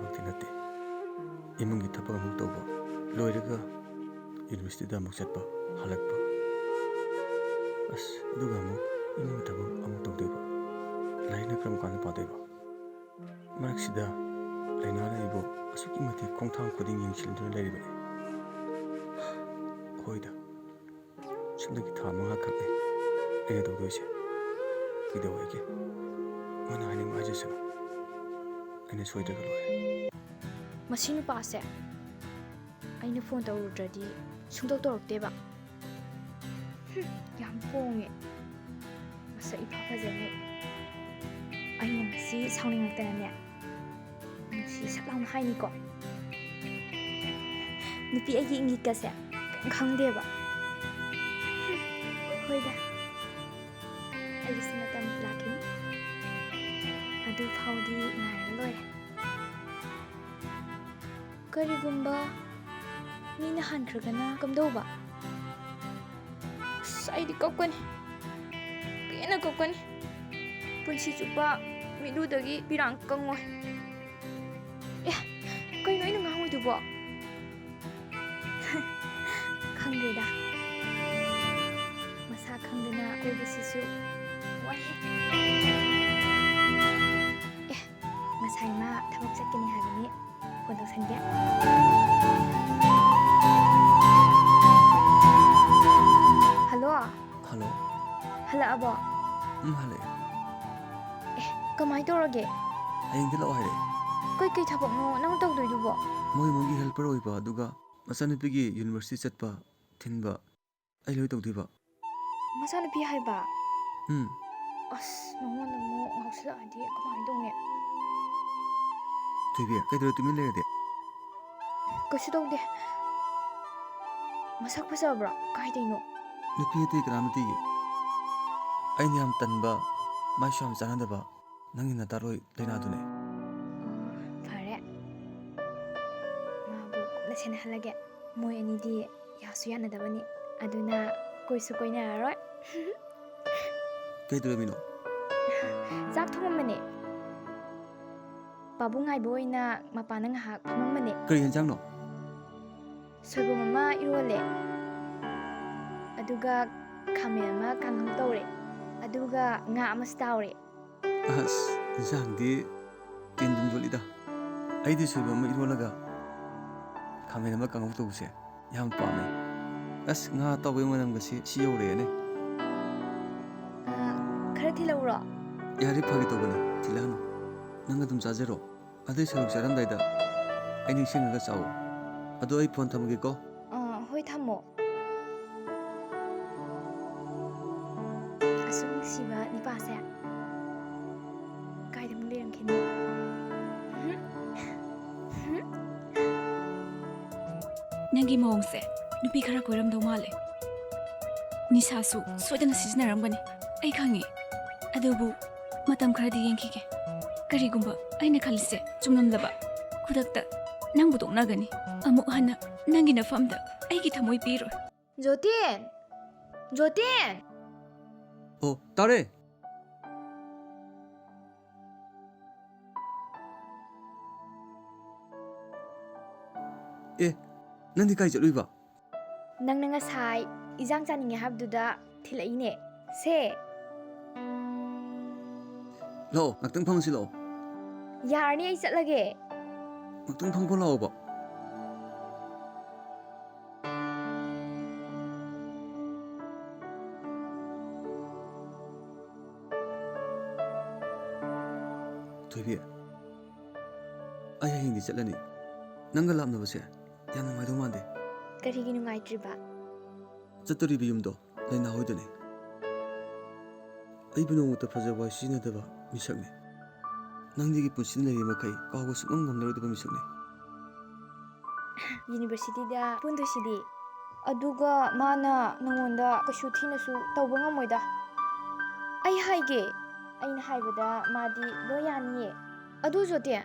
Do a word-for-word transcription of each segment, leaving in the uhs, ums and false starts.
ꯃꯛꯇꯤ ꯅꯠꯇꯦ꯫ ꯏꯃꯨꯡꯒꯤ ꯊꯕꯛ ꯑꯃꯨꯛ ꯇꯧꯕ, ꯂꯣꯏꯔꯒ ꯌꯨꯅꯤꯚꯔꯁꯤꯇꯤꯗ ꯑꯃꯨꯛ ꯆꯠꯄ, ꯍꯜꯂꯛꯄ꯫ ꯑꯁ, ꯑꯗꯨꯒ ꯑꯃꯨꯛ ꯏꯃꯨꯡꯒꯤ ꯊꯕꯛ ꯑꯃꯨꯛ ꯇꯧꯗꯣꯏꯕ꯫ ꯂꯥꯏꯔꯤꯛꯅ ꯀꯔꯝ ꯀꯥꯟꯗ ꯄꯥꯗꯣꯏꯕ? ꯃꯔꯛꯁꯤꯗ ꯂꯥꯏꯅꯥꯅ ꯑꯩꯕꯨ ꯑꯁꯨꯛꯀꯤ ꯃꯇꯤꯛ ꯈꯣꯡꯊꯥꯡ ꯈꯨꯗꯤꯡ ꯌꯦꯡꯁꯤꯟꯗꯨꯅ ꯂꯩꯔꯤꯕꯅꯤ꯫ ꯍꯣꯏꯗ, ꯁꯨꯞꯅꯒꯤ ꯊꯥ ꯃꯉꯥ ꯈꯛꯅꯤ ꯑꯩꯅ ꯇꯧꯗꯣꯏꯁꯦ꯫ ꯀꯩꯗꯧꯋꯦꯒꯦ? ꯃꯣꯏꯅ ꯍꯥꯏꯅꯤꯡꯕ ꯍꯥꯏꯖꯁꯅꯨ꯫ ꯑꯩꯅ ꯁꯣꯏꯗ꯭ꯔꯒ ꯂꯣꯏꯔꯦ꯫ ꯃꯁꯤ ꯅꯨꯄꯥꯁꯦ ꯑꯩꯅ ꯐꯣꯟ ꯇꯧꯔꯨꯗ꯭ꯔꯗꯤ ꯁꯨꯡꯇꯧ ꯇꯧꯔꯛꯇꯦꯕ꯫ ꯍꯨꯝ, ꯌꯥꯝ ꯄꯣꯡꯉꯦ꯫ ꯃꯁꯛ ꯏꯐ ꯐꯖꯉꯩ꯫ ꯑꯩꯅ ꯉꯁꯤ ꯁꯥꯎꯅꯤꯡꯉꯛꯇꯅꯅꯦ, ꯅꯨꯡꯁꯤ ꯁꯛ ꯂꯥꯎꯅ ꯍꯥꯏꯅꯤꯀꯣ꯫ ꯅꯨꯄꯤ ꯑꯩꯒꯤ ꯏꯪꯒꯤꯠꯀꯁꯦ ꯀꯔꯤꯝ ꯈꯪꯗꯦꯕ꯫ ꯍꯨꯝ, ꯍꯣꯏꯗ, ꯑꯩꯒꯤꯁꯨ ꯃꯇꯝ ꯂꯥꯛꯈꯤꯅꯤ꯫ ꯑꯗꯨ ꯐꯥꯎꯗꯤ ꯉꯥꯏꯔ ꯂꯣꯏꯔꯦ꯫ ꯀꯔꯤꯒꯨꯝꯕ ꯃꯤꯅ ꯍꯟꯈ꯭ꯔꯒꯅ ꯀꯝꯗꯧꯕ? ꯑꯁ, ꯑꯩꯗꯤ ꯀꯞꯀꯅꯤ꯫ ꯄꯦꯟꯅ ꯀꯞꯀꯅꯤ꯫ ꯄꯨꯟꯁꯤ ꯆꯨꯞꯄ ꯃꯤꯠꯂꯨꯗꯒꯤ ꯄꯤꯔꯥꯡ ꯀꯪꯉꯣꯏ꯫ ꯑꯦ, ꯀꯩꯅꯣ ꯑꯩꯅ ꯉꯥꯡꯉꯤꯗꯨꯕꯣ? ꯈꯪꯗ꯭ꯔꯦꯗ꯫ ꯃꯁꯥ ꯈꯪꯗꯅ ꯀꯣꯏꯕꯁꯤꯁꯨ ꯋꯥꯏꯍꯦ꯫ ꯑꯦ, ꯉꯁꯥꯏ ꯃꯥ ꯊꯕꯛ ꯆꯠꯀꯅꯤ ꯍꯥꯏꯕꯅꯤ꯫ ꯐꯣꯟ ꯇꯧꯁꯟꯒꯦ꯫ ꯍꯜꯂꯣ꯫ ꯍꯜꯂꯣ꯫ ꯍꯜꯂꯛꯑꯕꯣ? ꯎꯝ, ꯍꯜꯂꯛꯑꯦ꯫ ꯑꯦ, ꯀꯃꯥꯏ ꯇꯧꯔꯒꯦ? ꯍꯌꯦꯡꯗꯤ ꯂꯥꯛꯑꯣ ꯍꯥꯏꯔꯛꯑꯦ꯫ ꯀꯩ ꯀꯩ ꯊꯕꯛꯅꯣ ꯅꯪ ꯇꯧꯗꯣꯏꯗꯨꯕꯣ? ꯃꯣꯏ ꯏꯃꯨꯡꯒꯤ helper ꯑꯣꯏꯕ, ꯑꯗꯨꯒ ꯃꯆꯥꯅꯨꯄꯤꯒꯤ university ꯆꯠꯄ ꯊꯤꯟꯕ ꯑꯩ ꯂꯣꯏ ꯇꯧꯗꯣꯏꯕ꯫ ꯃꯆꯥꯅꯨꯄꯤ ꯍꯥꯏꯕ? ꯎꯝ꯫ ꯑꯁ, ꯅꯉꯣꯟꯗ ꯑꯃꯨꯛ ꯉꯥꯎꯁꯤꯜꯂꯛꯑꯗꯤ ꯀꯃꯥꯏ ꯇꯧꯅꯤ? ꯊꯣꯏꯕꯤ, ꯀꯩꯗꯧꯔꯦ ꯇꯨꯃꯤꯟ ꯂꯩꯔꯗꯤ? ꯀꯩꯁꯨ ꯇꯧꯗꯦ꯫ ꯃꯁꯛ ꯐꯖꯕ꯭ꯔꯣ? ꯀꯥꯏꯗꯩꯅꯣ? ꯅꯨꯄꯤ ꯑꯇꯩ ꯀꯅꯥꯝ ꯅꯠꯇꯤꯌꯦ꯫ ꯑꯩꯅ ꯌꯥꯝ ꯇꯟꯕ, ꯃꯥꯏꯁꯨ ꯌꯥꯝ ꯆꯥꯟꯅꯗꯕ, ꯅꯪꯒꯤ ꯅꯇꯥꯔꯣꯏ ꯂꯩꯅꯥꯗꯨꯅꯦ꯫ ꯑꯣ, ꯐꯔꯦ꯫ ꯃꯥꯕꯨ ꯀꯨꯞꯅ ꯁꯦꯟꯅꯍꯜꯂꯒꯦ꯫ ꯃꯣꯏ ꯑꯅꯤꯗꯤ ꯌꯥꯁꯨ ꯌꯥꯅꯗꯕꯅꯤ꯫ ꯑꯗꯨꯅ ꯀꯣꯏꯁꯨ ꯀꯣꯏꯅꯔꯔꯣꯏ꯫ ꯀꯩꯗꯧꯔꯝꯃꯤꯅꯣ? ꯆꯥꯛ ꯊꯣꯡꯉꯝꯕꯅꯦ꯫ ꯄꯥꯕꯨꯡ ꯉꯥꯏꯕ ꯑꯣꯏꯅ ꯃꯄꯥꯟꯗ ꯉꯥꯏꯍꯥꯛ ꯐꯝꯃꯝꯕꯅꯦ꯫ ꯀꯔꯤ ꯌꯦꯟꯖꯥꯡꯅꯣ? ꯁꯣꯏꯕꯨꯝ ꯑꯃ ꯏꯔꯣꯜꯂꯦ, ꯑꯗꯨꯒ ꯈꯥꯃꯦꯟ ꯑꯃ ꯀꯥꯡꯍꯧ ꯇꯧꯔꯦ, ꯑꯗꯨꯒ ꯉꯥ ꯑꯃꯁꯨ ꯇꯥꯎꯔꯦ꯫ ꯑꯁ, ꯏꯟꯁꯥꯡꯗꯤ ꯇꯤꯟꯗꯨꯝ ꯌꯣꯠꯂꯤꯗ꯫ ꯑꯩꯗꯤ ꯁꯣꯏꯕꯨꯝ ꯑꯃ ꯏꯔꯣꯜꯂꯒ ꯈꯥꯃꯦꯟ ꯑꯃ ꯀꯥꯡꯍꯧ ꯇꯧꯕꯁꯦ ꯌꯥꯝ ꯄꯥꯝꯃꯦ꯫ ꯑꯁ, ꯉꯥ ꯑꯇꯥꯎꯕꯒꯤ ꯃꯅꯝꯒꯁꯤ ꯁꯤ ꯌꯧꯔꯛꯑꯦꯅꯦ꯫ ꯑ, ꯈꯔ ꯊꯤꯜꯂꯛꯎꯔꯣ? ꯌꯥꯔꯦ, ꯐꯥꯒꯤ ꯇꯧꯕꯅꯦ, ꯊꯤꯜꯂꯛꯑꯅꯨ꯫ ꯅꯪ ꯑꯗꯨꯝ ꯆꯥꯖꯔꯣ꯫ ꯑꯗꯨꯏ ꯁꯔꯨꯛ ꯆꯥꯔꯝꯗꯥꯏꯗ ꯑꯩ ꯅꯤꯡꯁꯤꯡꯉꯒ ꯆꯥꯎ꯫ ꯑꯗꯣ ꯑꯩ ꯐꯣꯟ ꯊꯝꯃꯒꯦꯀꯣ꯫ ꯑ, ꯍꯣꯏ, ꯊꯝꯃꯣ꯫ ꯑꯁꯨꯛ ꯅꯨꯡꯁꯤꯕ ꯅꯨꯄꯥꯁꯦ ꯀꯥꯏꯗ ꯑꯃꯨꯛ ꯂꯩꯔꯝꯈꯤꯅꯤ? ꯅꯪꯒꯤ ꯃꯑꯣꯡꯁꯦ ꯅꯨꯄꯤ ꯈꯔ ꯀꯣꯏꯔꯝꯗꯧ ꯃꯥꯜꯂꯦ꯫ ꯅꯤꯁꯥꯁꯨ ꯁꯣꯏꯗꯅ ꯁꯤꯖꯤꯟꯅꯔꯝꯒꯅꯤ, ꯑꯩ ꯈꯪꯉꯦ꯫ ꯑꯗꯨꯕꯨ ꯃꯇꯝ ꯈꯔꯗꯤ ꯌꯦꯡꯈꯤꯒꯦ꯫ ꯀꯔꯤꯒꯨꯝꯕ ꯑꯩꯅ ꯈꯜꯂꯤꯁꯦ ꯆꯨꯝꯂꯝꯂꯕ, ꯈꯨꯗꯛꯇ ꯅꯪꯕꯨ ꯇꯣꯛꯅꯒꯅꯤ꯫ ꯑꯃꯨꯛ ꯍꯟꯅ ꯅꯪꯒꯤ ꯅꯐꯝꯗ ꯑꯩꯒꯤ ꯊꯃꯣꯏ ꯄꯤꯔꯣꯏ꯫ ꯖꯣꯇꯦꯟ! ꯖꯣꯇꯦꯟ! ꯑꯣ, ꯇꯥꯔꯦ꯫ ꯑꯦ, ꯅꯪꯗꯤ ꯀꯥꯏ ꯆꯠꯂꯨꯏꯕ? ꯅꯪꯅ ꯉꯁꯥꯏ ꯏꯟꯖꯥꯡ ꯆꯥꯅꯤꯡꯉꯦ ꯍꯥꯏꯕꯗꯨꯗ ꯊꯤꯜꯂꯛꯏꯅꯦ꯫ ꯁꯦ꯫ ꯂꯥꯛꯑꯣ, ꯉꯥꯛꯇꯪ ꯐꯝꯃꯁꯤ ꯂꯥꯛꯑꯣ꯫ ꯌꯥꯔꯅꯤ, ꯑꯩ ꯆꯠꯂꯒꯦ꯫ ꯉꯥꯛꯇꯪ ꯐꯝꯈꯣ ꯂꯥꯛꯑꯣꯕ꯫ ꯊꯣꯏꯕꯤ, ꯑꯩ ꯍꯌꯦꯡꯗꯤ ꯆꯠꯂꯅꯤ꯫ ꯅꯪꯒ ꯂꯥꯞꯅꯕꯁꯦ ꯌꯥꯝ ꯅꯨꯡꯉꯥꯏꯗꯧ ꯃꯥꯟꯗꯦ꯫ ꯀꯔꯤꯒꯤ ꯅꯨꯡꯉꯥꯏꯇ꯭ꯔꯤꯕ? ꯆꯠꯇꯣꯔꯤꯕ ꯌꯨꯝꯗꯣ ꯂꯥꯏꯅꯥ ꯍꯣꯏꯗꯨꯅꯤ꯫ ꯑꯩꯕꯨ ꯅꯣꯡꯃꯇ ꯐꯖꯕ ꯋꯥꯍꯩ ꯁꯤꯖꯤꯟꯅꯗꯕ ꯃꯤꯁꯛꯅꯤ꯫ ꯅꯪꯗꯤ ꯑꯩꯒꯤ ꯄꯨꯟꯁꯤꯗ ꯂꯩꯔꯤ ꯃꯈꯩ ꯀꯥꯎꯕ ꯁꯨꯡꯉꯝ ꯉꯝꯂꯔꯣꯏꯗꯕ ꯃꯤꯁꯛꯅꯤ꯫ ꯌꯨꯅꯤꯚꯔꯁꯤꯇꯤꯗ ꯄꯨꯟꯗꯣꯏꯁꯤꯗꯤ꯫ ꯑꯗꯨꯒ ꯃꯥꯅ ꯅꯉꯣꯟꯗ ꯀꯩꯁꯨ ꯊꯤꯅꯁꯨ ꯇꯧꯕ ꯉꯝꯃꯣꯏꯗ꯫ ꯑꯩ ꯍꯥꯏꯒꯦ, ꯑꯩꯅ ꯍꯥꯏꯕꯗ ꯃꯥꯗꯤ ꯂꯣꯏ ꯌꯥꯅꯤꯌꯦ꯫ ꯑꯗꯨ ꯖꯣꯇꯦꯟ,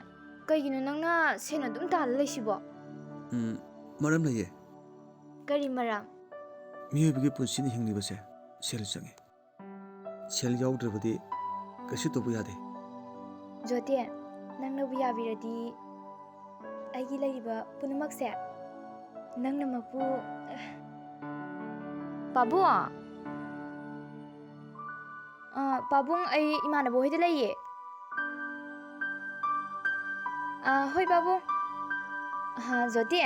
ꯀꯩꯒꯤꯅꯣ ꯅꯪꯅ ꯁꯦꯟ ꯑꯗꯨꯝ ꯇꯥꯜꯂ ꯂꯩꯁꯤꯕꯣ? ꯎꯝ, ꯃꯔꯝ ꯂꯩꯌꯦ꯫ ꯀꯔꯤ ꯃꯔꯝ? ꯃꯤꯑꯣꯏꯕꯒꯤ ꯄꯨꯟꯁꯤꯅ ꯍꯤꯡꯂꯤꯕꯁꯦ ꯁꯦꯜ ꯆꯪꯉꯤ꯫ ꯁꯦꯜ ꯌꯥꯎꯗ꯭ꯔꯕꯗꯤ ꯀꯩꯁꯨ ꯇꯧꯕ ꯌꯥꯗꯦ꯫ ꯖꯣꯇꯦꯟ, ꯅꯪꯅꯕꯨ ꯌꯥꯕꯤꯔꯗꯤ, ꯑꯩꯒꯤ ꯂꯩꯔꯤꯕ ꯄꯨꯝꯅꯃꯛꯁꯦ ꯅꯪꯅ ꯃꯄꯨ꯫ ꯄꯥꯕꯨꯡ! ꯑ, ꯄꯥꯕꯨꯡ, ꯑꯩ ꯏꯃꯥꯟꯅꯕ ꯍꯣꯏꯗ ꯂꯩꯌꯦ꯫ ꯑ, ꯍꯣꯏ, ꯄꯥꯕꯨꯡ꯫ ꯑ, ꯖꯣꯇꯤ,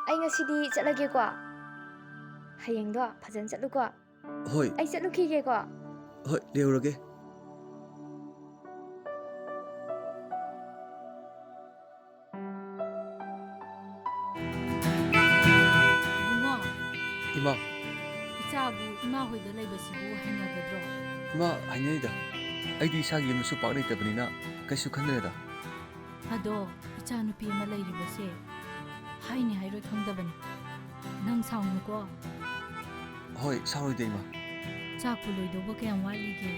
ꯑꯩ ꯉꯁꯤꯗꯤ ꯆꯠꯂꯒꯦꯀꯣ꯫ ꯍꯌꯦꯡꯗꯣ ꯐꯖꯅ ꯆꯠꯂꯨꯀꯣ꯫ ꯍꯣꯏ꯫ ꯑꯩ ꯆꯠꯂꯨꯈꯤꯒꯦꯀꯣ꯫ ꯍꯣꯏ, ꯂꯩꯍꯧꯔꯒꯦ꯫ ꯏꯕꯨꯡꯉꯣ, ꯏꯃꯥ꯫ ꯏꯆꯥꯕꯨ ꯏꯃꯥ ꯍꯣꯏꯗ ꯂꯩꯕꯁꯤꯕꯨ ꯍꯩꯅꯒꯗ꯭ꯔꯣ? ꯏꯃꯥ, ꯍꯩꯅꯩꯗ꯫ ꯑꯩꯗꯤ ꯏꯁꯥꯒꯤ ꯌꯨꯝꯗꯁꯨ ꯄꯥꯛ ꯂꯩꯇꯕꯅꯤꯅ ꯀꯩꯁꯨ ꯈꯟꯗ꯭ꯔꯦꯗ꯫ ꯑꯗꯣ, ꯏꯆꯥꯅꯨꯄꯤ ꯑꯃ ꯂꯩꯔꯤꯕꯁꯦ ꯍꯥꯏꯅꯤ ꯍꯥꯏꯔꯣꯏ ꯈꯪꯗꯕꯅꯤ꯫ ꯅꯪ ꯁꯥꯎꯅꯨꯀꯣ꯫ ꯍꯣꯏ, ꯁꯥꯎꯔꯣꯏꯗ, ꯏꯃꯥ꯫ ꯆꯥꯛꯄꯨ ꯂꯣꯏꯗꯧꯕ ꯀꯌꯥꯝ ꯋꯥꯠꯂꯤꯒꯦ?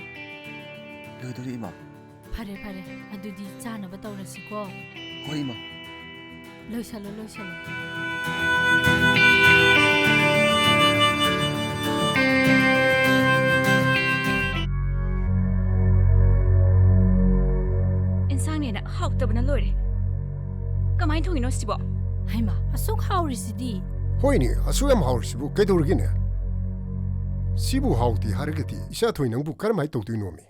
ꯂꯣꯏꯗꯧꯔꯦ, ꯏꯃꯥ꯫ ꯐꯔꯦ, ꯐꯔꯦ꯫ ꯑꯗꯨꯗꯤ ꯆꯥꯅꯕ ꯇꯧꯔꯁꯤꯀꯣ꯫ ꯍꯣꯏ, ꯏꯃꯥ꯫ ꯂꯣꯏꯁꯜꯂꯣ, ꯂꯣꯏꯁꯜꯂꯣ꯫ ꯏꯟꯁꯥꯡꯅꯦꯅ ꯍꯥꯎꯇꯕꯅ ꯂꯣꯏꯔꯦ꯫ ꯀꯃꯥꯏꯅ ꯊꯣꯡꯉꯤꯅꯣ ꯁꯤꯕꯣ? ꯍꯩꯃꯥ, ꯑꯁꯨꯛ ꯍꯥꯎꯔꯤꯁꯤꯗꯤ? ꯍꯣꯏꯅꯦ, ꯑꯁꯨꯛ ꯌꯥꯝ ꯍꯥꯎꯔꯤꯁꯤꯕꯨ ꯀꯩꯗꯧꯔꯒꯦꯅꯦ? ꯁꯤꯕꯨ ꯍꯥꯎꯇꯦ ꯍꯥꯏꯔꯒꯗꯤ ꯏꯆꯥꯊꯣꯏ ꯅꯪꯕꯨ ꯀꯔꯝꯍꯥꯏꯅ ꯇꯧꯗꯣꯏꯅꯣꯃꯤ?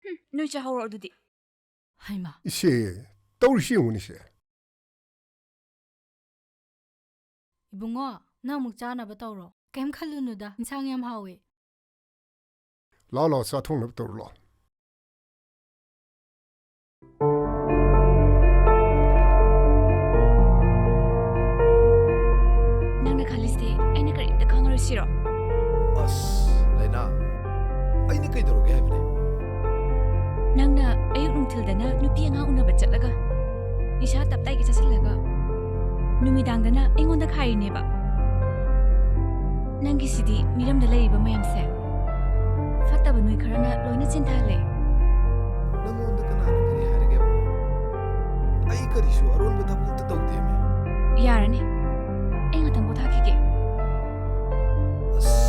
ꯍꯨꯝ, ꯅꯣꯏ ꯆꯥꯍꯧꯔꯣ ꯑꯗꯨꯗꯤ꯫ ꯍꯩꯃꯥ꯫ ꯏꯆꯦ, ꯇꯧꯔꯤꯁꯤ ꯌꯦꯡꯉꯨꯅꯦ, ꯏꯆꯦ꯫ ꯏꯕꯨꯡꯉꯣ, ꯅꯪ ꯑꯃꯨꯛ ꯆꯥꯅꯕ ꯇꯧꯔꯣ꯫ ꯀꯩꯝ ꯈꯜꯂꯨꯅꯨꯗ, ꯏꯟꯁꯥꯡ ꯌꯥꯝ ꯍꯥꯎꯋꯦ꯫ ꯂꯥꯛꯑꯣ, ꯂꯥꯛꯑꯣ, ꯆꯥꯊꯣꯛꯅꯕ ꯇꯧꯔꯣ, ꯂꯥꯛꯑꯣ꯫ ꯅꯪꯅ ꯈꯜꯂꯤꯁꯦ ꯑꯩꯅ ꯀꯔꯤꯝꯇ ꯈꯪꯉꯔꯣꯏ ꯁꯤꯔꯣ? ꯑꯁ, ꯂꯩꯅꯥ, ꯑꯩꯅ ꯀꯩꯗꯧꯔꯒꯦ ꯍꯥꯏꯕꯅꯦ? ꯅꯪꯅ ꯑꯌꯨꯛ ꯅꯨꯡꯊꯤꯜꯗꯅ ꯅꯨꯄꯤ ꯑꯉꯥꯡ ꯎꯅꯕ ꯆꯠꯂꯒ, ꯅꯤꯁꯥ ꯇꯞꯇꯥꯏꯒꯤ ꯆꯥꯁꯤꯜꯂꯒ, ꯅꯨꯃꯤꯗꯥꯡꯗꯅ ꯑꯩꯉꯣꯟꯗ ꯈꯥꯏꯔꯤꯅꯦꯕ꯫ ꯅꯪꯒꯤꯁꯤꯗꯤ ꯃꯤꯔꯝꯗ ꯂꯩꯔꯤꯕ ꯃꯌꯥꯝꯁꯦ ꯐꯠꯇꯕ ꯅꯣꯏ ꯈꯔꯅ ꯂꯣꯏꯅ ꯆꯦꯟꯊꯍꯜꯂꯦ꯫ ꯅꯪꯉꯣꯟꯗ ꯀꯅꯥꯅ ꯀꯔꯤ ꯍꯥꯏꯔꯒꯦꯕ? ꯑꯩ ꯀꯔꯤꯁꯨ ꯑꯔꯣꯟꯕ ꯊꯕꯛ ꯑꯝꯇ ꯇꯧꯗꯦꯃꯤ꯫ ꯌꯥꯔꯅꯤ, ꯑꯩ ꯉꯥꯛꯇꯪ ꯄꯣꯊꯥꯈꯤꯒꯦ꯫ ꯑꯁ꯫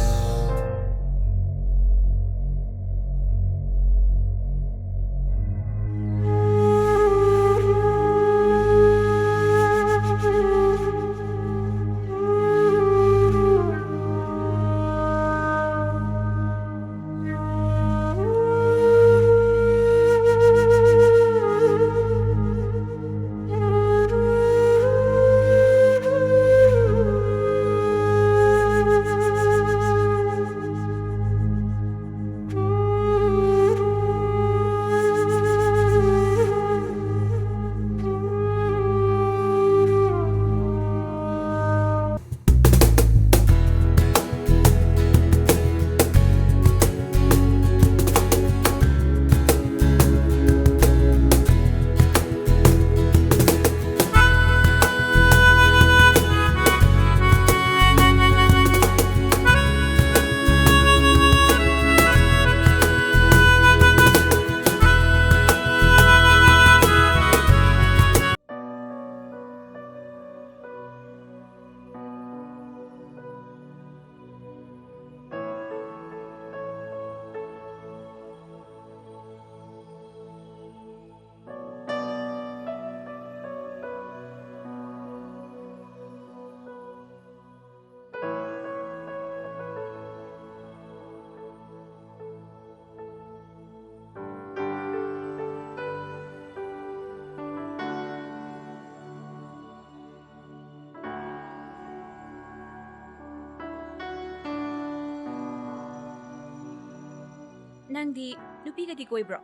ꯅꯪꯗꯤ ꯅꯨꯄꯤꯒꯗꯤ ꯀꯣꯏꯕ꯭ꯔꯣ?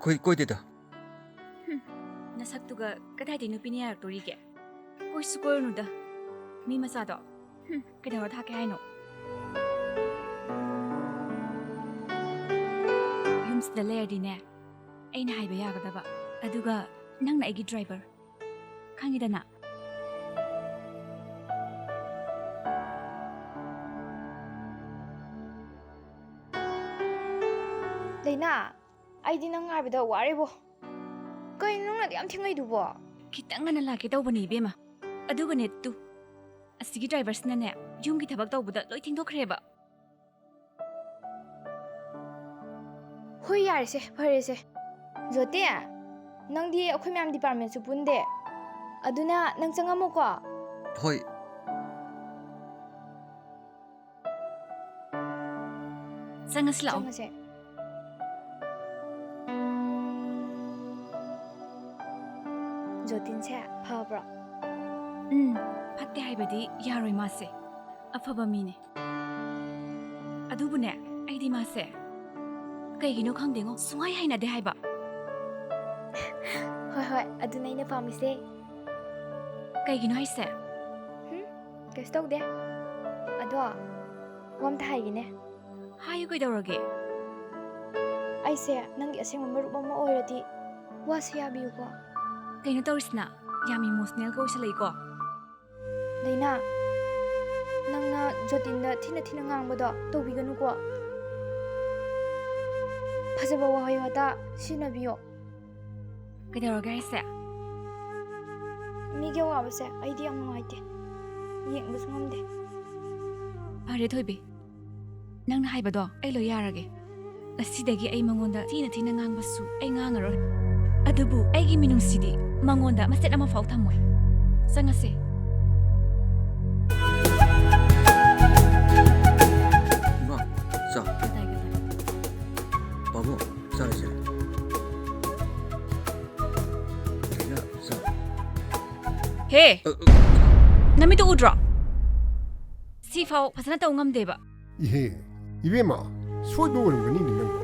ꯀꯣꯏ ꯀꯣꯏꯗꯦꯗ꯫ ꯍꯨꯝ, ꯅꯁꯛꯇꯨꯒ ꯀꯗꯥꯏꯗꯩ ꯅꯨꯄꯤꯅ ꯌꯥꯔꯛꯇꯣꯔꯤꯒꯦ? ꯀꯣꯏꯁꯨ ꯀꯣꯏꯔꯨꯅꯨꯗ, ꯃꯤ ꯃꯆꯥꯗꯣ꯫ ꯍꯨꯝ, ꯀꯩꯗꯧꯔ ꯊꯥꯛꯀꯦ ꯍꯥꯏꯅꯣ? ꯌꯨꯝꯁꯤꯗ ꯂꯩꯔꯗꯤꯅꯦ, ꯑꯩꯅ ꯍꯥꯏꯕ ꯌꯥꯒꯗꯕ꯫ ꯑꯗꯨꯒ ꯅꯪꯅ ꯑꯩꯒꯤ ꯗ꯭ꯔꯥꯏꯚꯔ, ꯈꯪꯉꯤꯗꯅ꯫ ꯂꯩꯅꯥ, ꯑꯩꯗꯤ ꯅꯪ ꯉꯥꯏꯕꯗ ꯋꯥꯔꯦꯕꯣ꯫ ꯀꯩꯅꯣ ꯅꯪꯅꯗꯤ ꯌꯥꯝ ꯊꯦꯡꯉꯩꯗꯨꯕꯣ? ꯈꯤꯇꯪ ꯉꯟꯅ ꯂꯥꯛꯀꯦ ꯇꯧꯕꯅꯦ, ꯏꯕꯦꯝꯃ꯫ ꯑꯗꯨꯒꯅꯦ ꯇꯨ, ꯑꯁꯤꯒꯤ ꯗ꯭ꯔꯥꯏꯚꯔꯁꯤꯅꯅꯦ, ꯌꯨꯝꯒꯤ ꯊꯕꯛ ꯇꯧꯕꯗ ꯂꯣꯏ ꯊꯦꯡꯗꯣꯛꯈ꯭ꯔꯦꯕ꯫ ꯍꯣꯏ, ꯌꯥꯔꯦꯁꯦ, ꯐꯔꯦꯁꯦ꯫ ꯖꯣꯇꯤ, ꯅꯪꯗꯤ ꯑꯩꯈꯣꯏ ꯃꯌꯥꯝ ꯗꯤꯄꯥꯔꯠꯃꯦꯟꯁꯨ ꯄꯨꯟꯗꯦ꯫ ꯑꯗꯨꯅ ꯅꯪ ꯆꯪꯉꯝꯃꯣꯀꯣ꯫ ꯍꯣꯏ꯫ ꯆꯪꯉꯁꯤ ꯂꯥꯛꯑꯣ꯫ ꯆꯪꯉꯁꯦ꯫ ꯖꯣꯇꯤꯟꯁꯦ ꯐꯕ꯭ꯔꯣ? ꯎꯝ, ꯐꯠꯇꯦ ꯍꯥꯏꯕꯗꯤ ꯌꯥꯔꯣꯏ ꯃꯥꯁꯦ꯫ ꯑꯐꯕ ꯃꯤꯅꯦ꯫ ꯑꯗꯨꯕꯨꯅꯦ, ꯑꯩꯗꯤ ꯃꯥꯁꯦ ꯀꯩꯒꯤꯅꯣ ꯈꯪꯗꯦꯉꯣ, ꯁꯨꯡꯍꯩ ꯍꯩꯅꯗꯦ ꯍꯥꯏꯕ꯫ ꯍꯣꯏ, ꯍꯣꯏ, ꯑꯗꯨꯅꯦ ꯑꯩꯅ ꯄꯥꯝꯃꯤꯁꯦ꯫ ꯀꯩꯒꯤꯅꯣ ꯍꯥꯏꯁꯦ? ꯍꯨꯝ, ꯀꯩꯁꯨ ꯇꯧꯗꯦ꯫ ꯑꯗꯣ, ꯋꯥ ꯑꯝꯇ ꯍꯥꯏꯒꯦꯅꯦ꯫ ꯍꯥꯏꯌꯨ, ꯀꯩꯗꯧꯔꯒꯦ? ꯑꯩꯁꯦ ꯅꯪꯒꯤ ꯑꯁꯦꯡꯕ ꯃꯔꯨꯞ ꯑꯃ ꯑꯣꯏꯔꯗꯤ ꯋꯥꯁꯦ ꯌꯥꯕꯤꯌꯨꯀꯣ꯫ ꯀꯩꯅꯣ ꯇꯧꯔꯤꯁꯤꯅ? ꯌꯥꯝ ꯏꯃꯣꯁꯅꯦꯜꯒ ꯑꯣꯏꯁꯜꯂꯛꯏꯀꯣ꯫ ꯂꯩꯅꯥ, ꯅꯪꯅ ꯖꯣꯇꯤꯟꯗ ꯊꯤꯅ ꯊꯤꯅ ꯉꯥꯡꯕꯗꯣ ꯇꯧꯕꯤꯒꯅꯨꯀꯣ꯫ ꯐꯖꯕ ꯋꯥꯍꯩ ꯋꯥꯇꯥ ꯁꯤꯖꯤꯟꯅꯕꯤꯌꯣ꯫ ꯀꯩꯗꯧꯔꯒꯦ ꯍꯥꯏꯁꯦ? ꯃꯤꯒꯤ ꯑꯋꯥꯕꯁꯦ ꯑꯩꯗꯤ ꯌꯥꯝ ꯅꯨꯡꯉꯥꯏꯇꯦ, ꯌꯦꯡꯕꯁꯨ ꯉꯝꯗꯦ꯫ ꯐꯔꯦ ꯊꯣꯏꯕꯤ, ꯅꯪꯅ ꯍꯥꯏꯕꯗꯣ ꯑꯩ ꯂꯣꯏ ꯌꯥꯔꯒꯦ꯫ ꯉꯁꯤꯗꯒꯤ ꯑꯩ ꯃꯉꯣꯟꯗ ꯊꯤꯅ ꯊꯤꯅ ꯉꯥꯡꯕꯁꯨ ꯑꯩ ꯉꯥꯡꯉꯔꯣꯏ꯫ ꯑꯗꯨꯕꯨ ꯑꯩꯒꯤ ꯃꯤꯅꯨꯡꯁꯤꯗꯤ ꯃꯉꯣꯟꯗ ꯃꯆꯦꯠ ꯑꯃꯐꯥꯎ ꯊꯝꯃꯣꯏ꯫ ꯆꯪꯉꯁꯦ꯫ ꯏꯃꯥ, ꯆꯥ꯫ ꯀꯗꯥꯏ, ꯀꯗꯥꯏ? ꯄꯥꯕꯨꯡ, ꯆꯥꯔꯁꯦ꯫ ꯂꯩꯅꯥ, ꯆꯥ꯫ ꯍꯦ! ꯑ, ꯑ, ꯅꯃꯤꯠꯇꯨ ꯎꯗ꯭ꯔꯣ? ꯁꯤꯐꯥꯎ ꯐꯖꯅ ꯇꯧ ꯉꯝꯗꯦꯕ꯫ ꯏꯍꯦ, ꯏꯕꯦꯝꯃ, ꯁꯣꯏꯕ ꯑꯣꯏꯔꯝꯒꯅꯤꯅꯦ ꯅꯪꯕꯣ꯫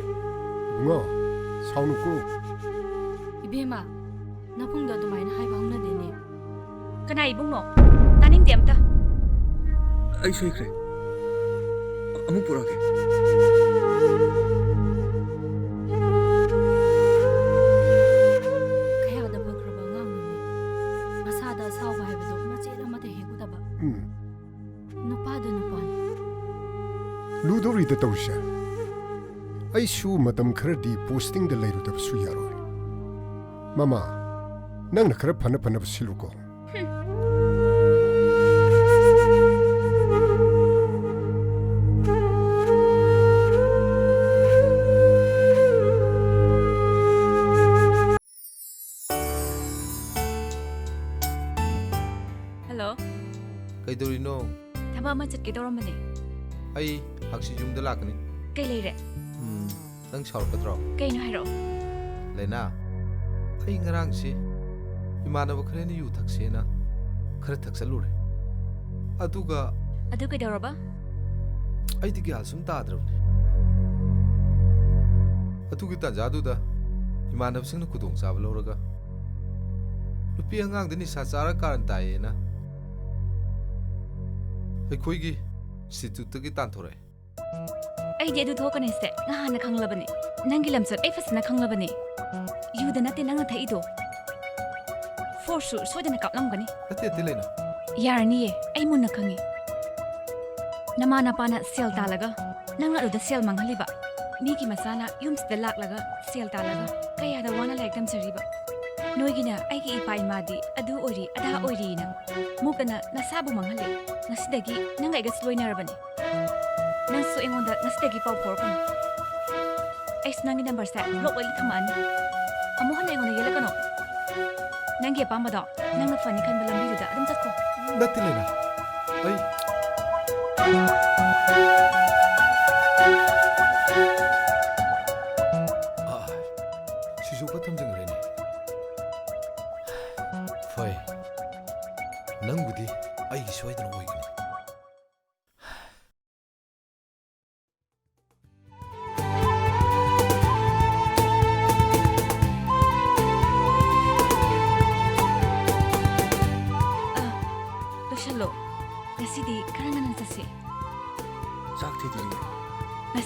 ꯏꯕꯨꯡꯉꯣ, ꯁꯥꯎꯅꯨꯀꯣ꯫ ꯏꯕꯦꯝꯃ, ꯅꯕꯨꯡꯗꯣ ꯑꯗꯨꯃꯥꯏꯅ ꯍꯥꯏꯕ ꯍꯧꯅꯗꯦꯅꯦ꯫ ꯀꯅꯥ ꯏꯕꯨꯡꯅꯣ? ꯇꯥꯅꯤꯡꯗꯦ ꯑꯝꯇ꯫ ꯑꯩ ꯁꯣꯏꯈ꯭ꯔꯦ꯫ ꯑꯃꯨꯛ ꯄꯨꯔꯛꯑꯒꯦ꯫ ꯀꯌꯥꯗ ꯐꯈ꯭ꯔꯕ ꯑꯉꯥꯡꯅꯣꯅꯦ꯫ ꯃꯁꯥꯗ ꯑꯁꯥꯎꯕ ꯍꯥꯏꯕꯗꯣ ꯃꯆꯦꯠ ꯑꯃꯠꯇ ꯍꯦꯛ ꯎꯗꯕ꯫ ꯎꯝ꯫ ꯅꯨꯄꯥꯗꯨ ꯅꯨꯄꯥꯅꯤ꯫ ꯂꯨꯗꯧꯔꯤꯗ ꯇꯧꯔꯤꯁꯦ꯫ ꯑꯩꯁꯨ ꯃꯇꯝ ꯈꯔꯗꯤ ꯄꯣꯁꯇꯤꯡꯗ ꯂꯩꯔꯨꯗꯕꯁꯨ ꯌꯥꯔꯣꯏ꯫ ꯃꯃꯥ, ꯅꯪꯅ ꯈꯔ ꯐꯅ ꯐꯅꯕ ꯁꯤꯜꯂꯨꯀꯣ꯫ ꯍꯜꯂꯣ꯫ ꯀꯩꯗꯧꯔꯤꯅꯣ? ꯊꯕꯛ ꯑꯃ ꯆꯠꯀꯦ ꯇꯧꯔꯝꯕꯅꯦ꯫ ꯑꯩ ꯍꯪꯆꯤꯠ ꯌꯨꯝꯗ ꯂꯥꯛꯀꯅꯤ꯫ ꯀꯩ ꯂꯩꯔꯦ? ꯎꯝ, ꯅꯪ ꯁꯥꯎꯔꯛꯀꯗ꯭ꯔꯣ? ꯀꯩꯅꯣ ꯍꯥꯏꯔꯛꯑꯣ꯫ ꯂꯩꯅꯥ, ꯑꯩ ꯉꯔꯥꯡꯁꯤ ꯏꯃꯥꯟꯅꯕ ꯈꯔꯅ ꯌꯨ ꯊꯛꯁꯦꯅ ꯈꯔ ꯊꯛꯆꯜꯂꯨꯔꯦ꯫ ꯑꯗꯨꯒ ꯑꯗꯨ ꯀꯩꯗꯧꯔꯕ? ꯑꯩꯗꯤ ꯒ꯭ꯌꯥꯟ ꯁꯨꯝ ꯇꯥꯗ꯭ꯔꯕꯅꯤ꯫ ꯑꯗꯨꯒꯤ ꯇꯥꯟꯖꯥꯗꯨꯗ ꯏꯃꯥꯟꯅꯕꯁꯤꯡꯅ ꯈꯨꯗꯣꯡꯆꯥꯕ ꯂꯧꯔꯒ ꯅꯨꯄꯤ ꯑꯉꯥꯡꯗ ꯅꯤꯁꯥ ꯆꯥꯔ ꯀꯥꯔꯟ ꯇꯥꯏꯌꯦꯅ ꯑꯩꯈꯣꯏꯒꯤ ꯏꯟꯁꯇꯤꯇ꯭ꯌꯨꯠꯇꯒꯤ ꯇꯥꯟꯊꯣꯔꯛꯑꯦ꯫ ꯑꯩꯗꯤ ꯑꯗꯨ ꯊꯣꯛꯀꯅꯤꯁꯦ ꯉꯍꯥꯟꯅ ꯈꯪꯂꯕꯅꯦ꯫ ꯅꯪꯒꯤ ꯂꯝꯆꯠ ꯑꯩ ꯐꯖꯅ ꯈꯪꯂꯕꯅꯦ꯫ ꯌꯨꯗ ꯅꯠꯇꯦ ꯅꯪꯅ ꯊꯛꯏꯗꯣ꯫ ꯐꯣꯔꯁꯁꯨ ꯁꯣꯏꯗꯅ ꯀꯥꯞꯂꯝꯒꯅꯤ꯫ ꯅꯠꯇꯦ, ꯅꯠꯇꯦ, ꯂꯩꯅꯥ꯫ ꯌꯥꯔꯅꯤꯌꯦ, ꯑꯩ ꯃꯨꯟꯅ ꯈꯪꯉꯤ꯫ ꯅꯃꯥ ꯅꯄꯥꯅ ꯁꯦꯜ ꯇꯥꯜꯂꯒ ꯅꯪꯅ ꯑꯗꯨꯗ ꯁꯦꯜ ꯃꯥꯡꯍꯜꯂꯤꯕ꯫ ꯃꯤꯒꯤ ꯃꯆꯥꯅ ꯌꯨꯝꯁꯤꯗ ꯂꯥꯛꯂꯒ ꯁꯦꯜ ꯇꯥꯜꯂꯒ ꯀꯌꯥꯗ ꯋꯥꯅ ꯂꯥꯏꯔꯤꯛ ꯇꯝꯖꯔꯤꯕ꯫ ꯅꯣꯏꯒꯤꯅ ꯑꯩꯒꯤ ꯏꯄꯥ ꯏꯃꯥꯗꯤ ꯑꯗꯨ ꯑꯣꯏꯔꯤ ꯑꯗꯥ ꯑꯣꯏꯔꯤꯅ ꯃꯨꯛꯇꯅ ꯅꯁꯥꯕꯨ ꯃꯥꯡꯍꯜꯂꯦ꯫ ꯉꯁꯤꯗꯒꯤ ꯅꯪꯒ ꯑꯩꯒꯁꯨ ꯂꯣꯏꯅꯔꯕꯅꯤ꯫ ꯅꯪꯁꯨ ꯑꯩꯉꯣꯟꯗ ꯉꯁꯤꯗꯒꯤ ꯄꯥꯎ ꯐꯥꯎꯔꯛꯀꯅꯨ꯫ ꯑꯩꯁꯨ ꯅꯪꯒꯤ ꯅꯝꯕꯔꯁꯦ ꯕ꯭ꯂꯣꯛ ꯂꯣꯏꯅ ꯊꯝꯃꯛꯑꯅꯤ꯫ ꯑꯃꯨꯛ ꯍꯟꯅ ꯑꯩꯉꯣꯟꯗ ꯌꯦꯜꯂꯛꯀꯅꯣ꯫ ꯅꯪꯒꯤ ꯑꯄꯥꯝꯕꯗꯣ ꯅꯪꯅ ꯐꯅꯤ ꯈꯟꯕ ꯂꯝꯕꯤꯗꯨꯗ ꯑꯗꯨꯝ ꯆꯠꯈꯣ꯫ ꯅꯠꯇꯦ, ꯂꯩꯅꯥ꯫ ꯑꯩ ꯑꯥ, ꯁꯤꯁꯨ ꯄꯠ ꯊꯝꯖꯤꯟꯈ꯭ꯔꯦꯅꯦ꯫ ꯐꯩ, ꯅꯪꯕꯨꯗꯤ ꯑꯩꯒꯤ ꯁꯣꯏꯗꯅ ꯑꯣꯏꯒꯅꯤ꯫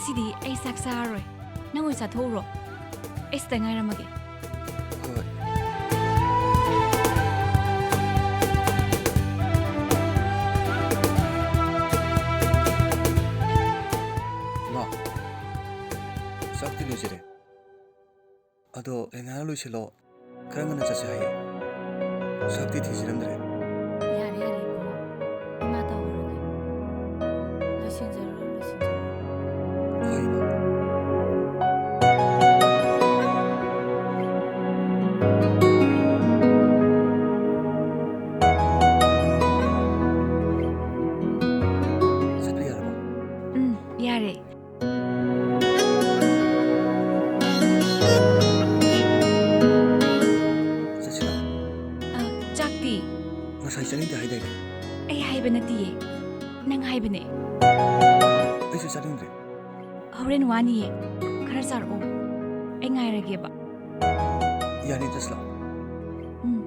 ꯉꯁꯤꯗꯤ ꯑꯩ ꯆꯥꯛ ꯆꯥꯔꯔꯣꯏ꯫ ꯅꯪ ꯑꯣꯏ ꯆꯥꯊꯣꯛꯎꯔꯣ꯫ ꯑꯩ ꯁꯤꯗ ꯉꯥꯏꯔꯝꯃꯒꯦ꯫ ꯍꯣꯏ꯫ ꯏꯃꯥ, ꯆꯥꯛꯇꯤ ꯂꯣꯏꯖꯔꯦ꯫ ꯑꯗꯣ ꯔꯦꯅꯥꯅ ꯂꯣꯏꯁꯤꯜꯂꯣ꯫ ꯈꯔ ꯉꯟꯅ ꯆꯠꯁꯦ ꯍꯥꯏꯌꯦ꯫ ꯁꯛꯇꯤ ꯊꯤꯖꯤꯜꯂꯝꯗ꯭ꯔꯦ꯫ ꯌꯥꯔꯦ, ꯌꯥꯔꯦ, ꯏꯕꯨꯡꯉꯣ꯫ ꯏꯃꯥ ꯇꯧꯔꯨꯔꯒꯦ꯫ ꯂꯣꯏꯁꯤꯟꯖꯔꯨꯔꯣ, ꯂꯣꯏꯁꯤꯟꯖꯔꯨꯔꯣ꯫ ꯍꯣꯏ, ꯏꯃꯥ꯫ ꯆꯠꯄ ꯌꯥꯔꯕꯣ? ꯎꯝ, ꯌꯥꯔꯦ꯫ ꯆꯠꯁꯤꯔꯥ? ꯑ, ꯆꯥꯛꯇꯤ? ꯉꯁꯥꯏ ꯆꯥꯅꯤꯡꯗꯦ ꯍꯥꯏꯗꯥꯏꯅꯦ? ꯑꯩ ꯍꯥꯏꯕ ꯅꯠꯇꯤꯌꯦ, ꯅꯪ ꯍꯥꯏꯕꯅꯦ꯫ ꯑꯩꯁꯨ ꯆꯥꯅꯤꯡꯗ꯭ꯔꯦ꯫ ꯍꯣꯔꯦꯟ ꯋꯥꯅꯤꯌꯦ, ꯈꯔ ꯆꯥꯔꯛꯑꯣ, ꯑꯩ ꯉꯥꯏꯔꯒꯦꯕ꯫ ꯌꯥꯅꯤ, ꯆꯠꯁꯤ ꯂꯥꯛꯑꯣ꯫ ꯎꯝ꯫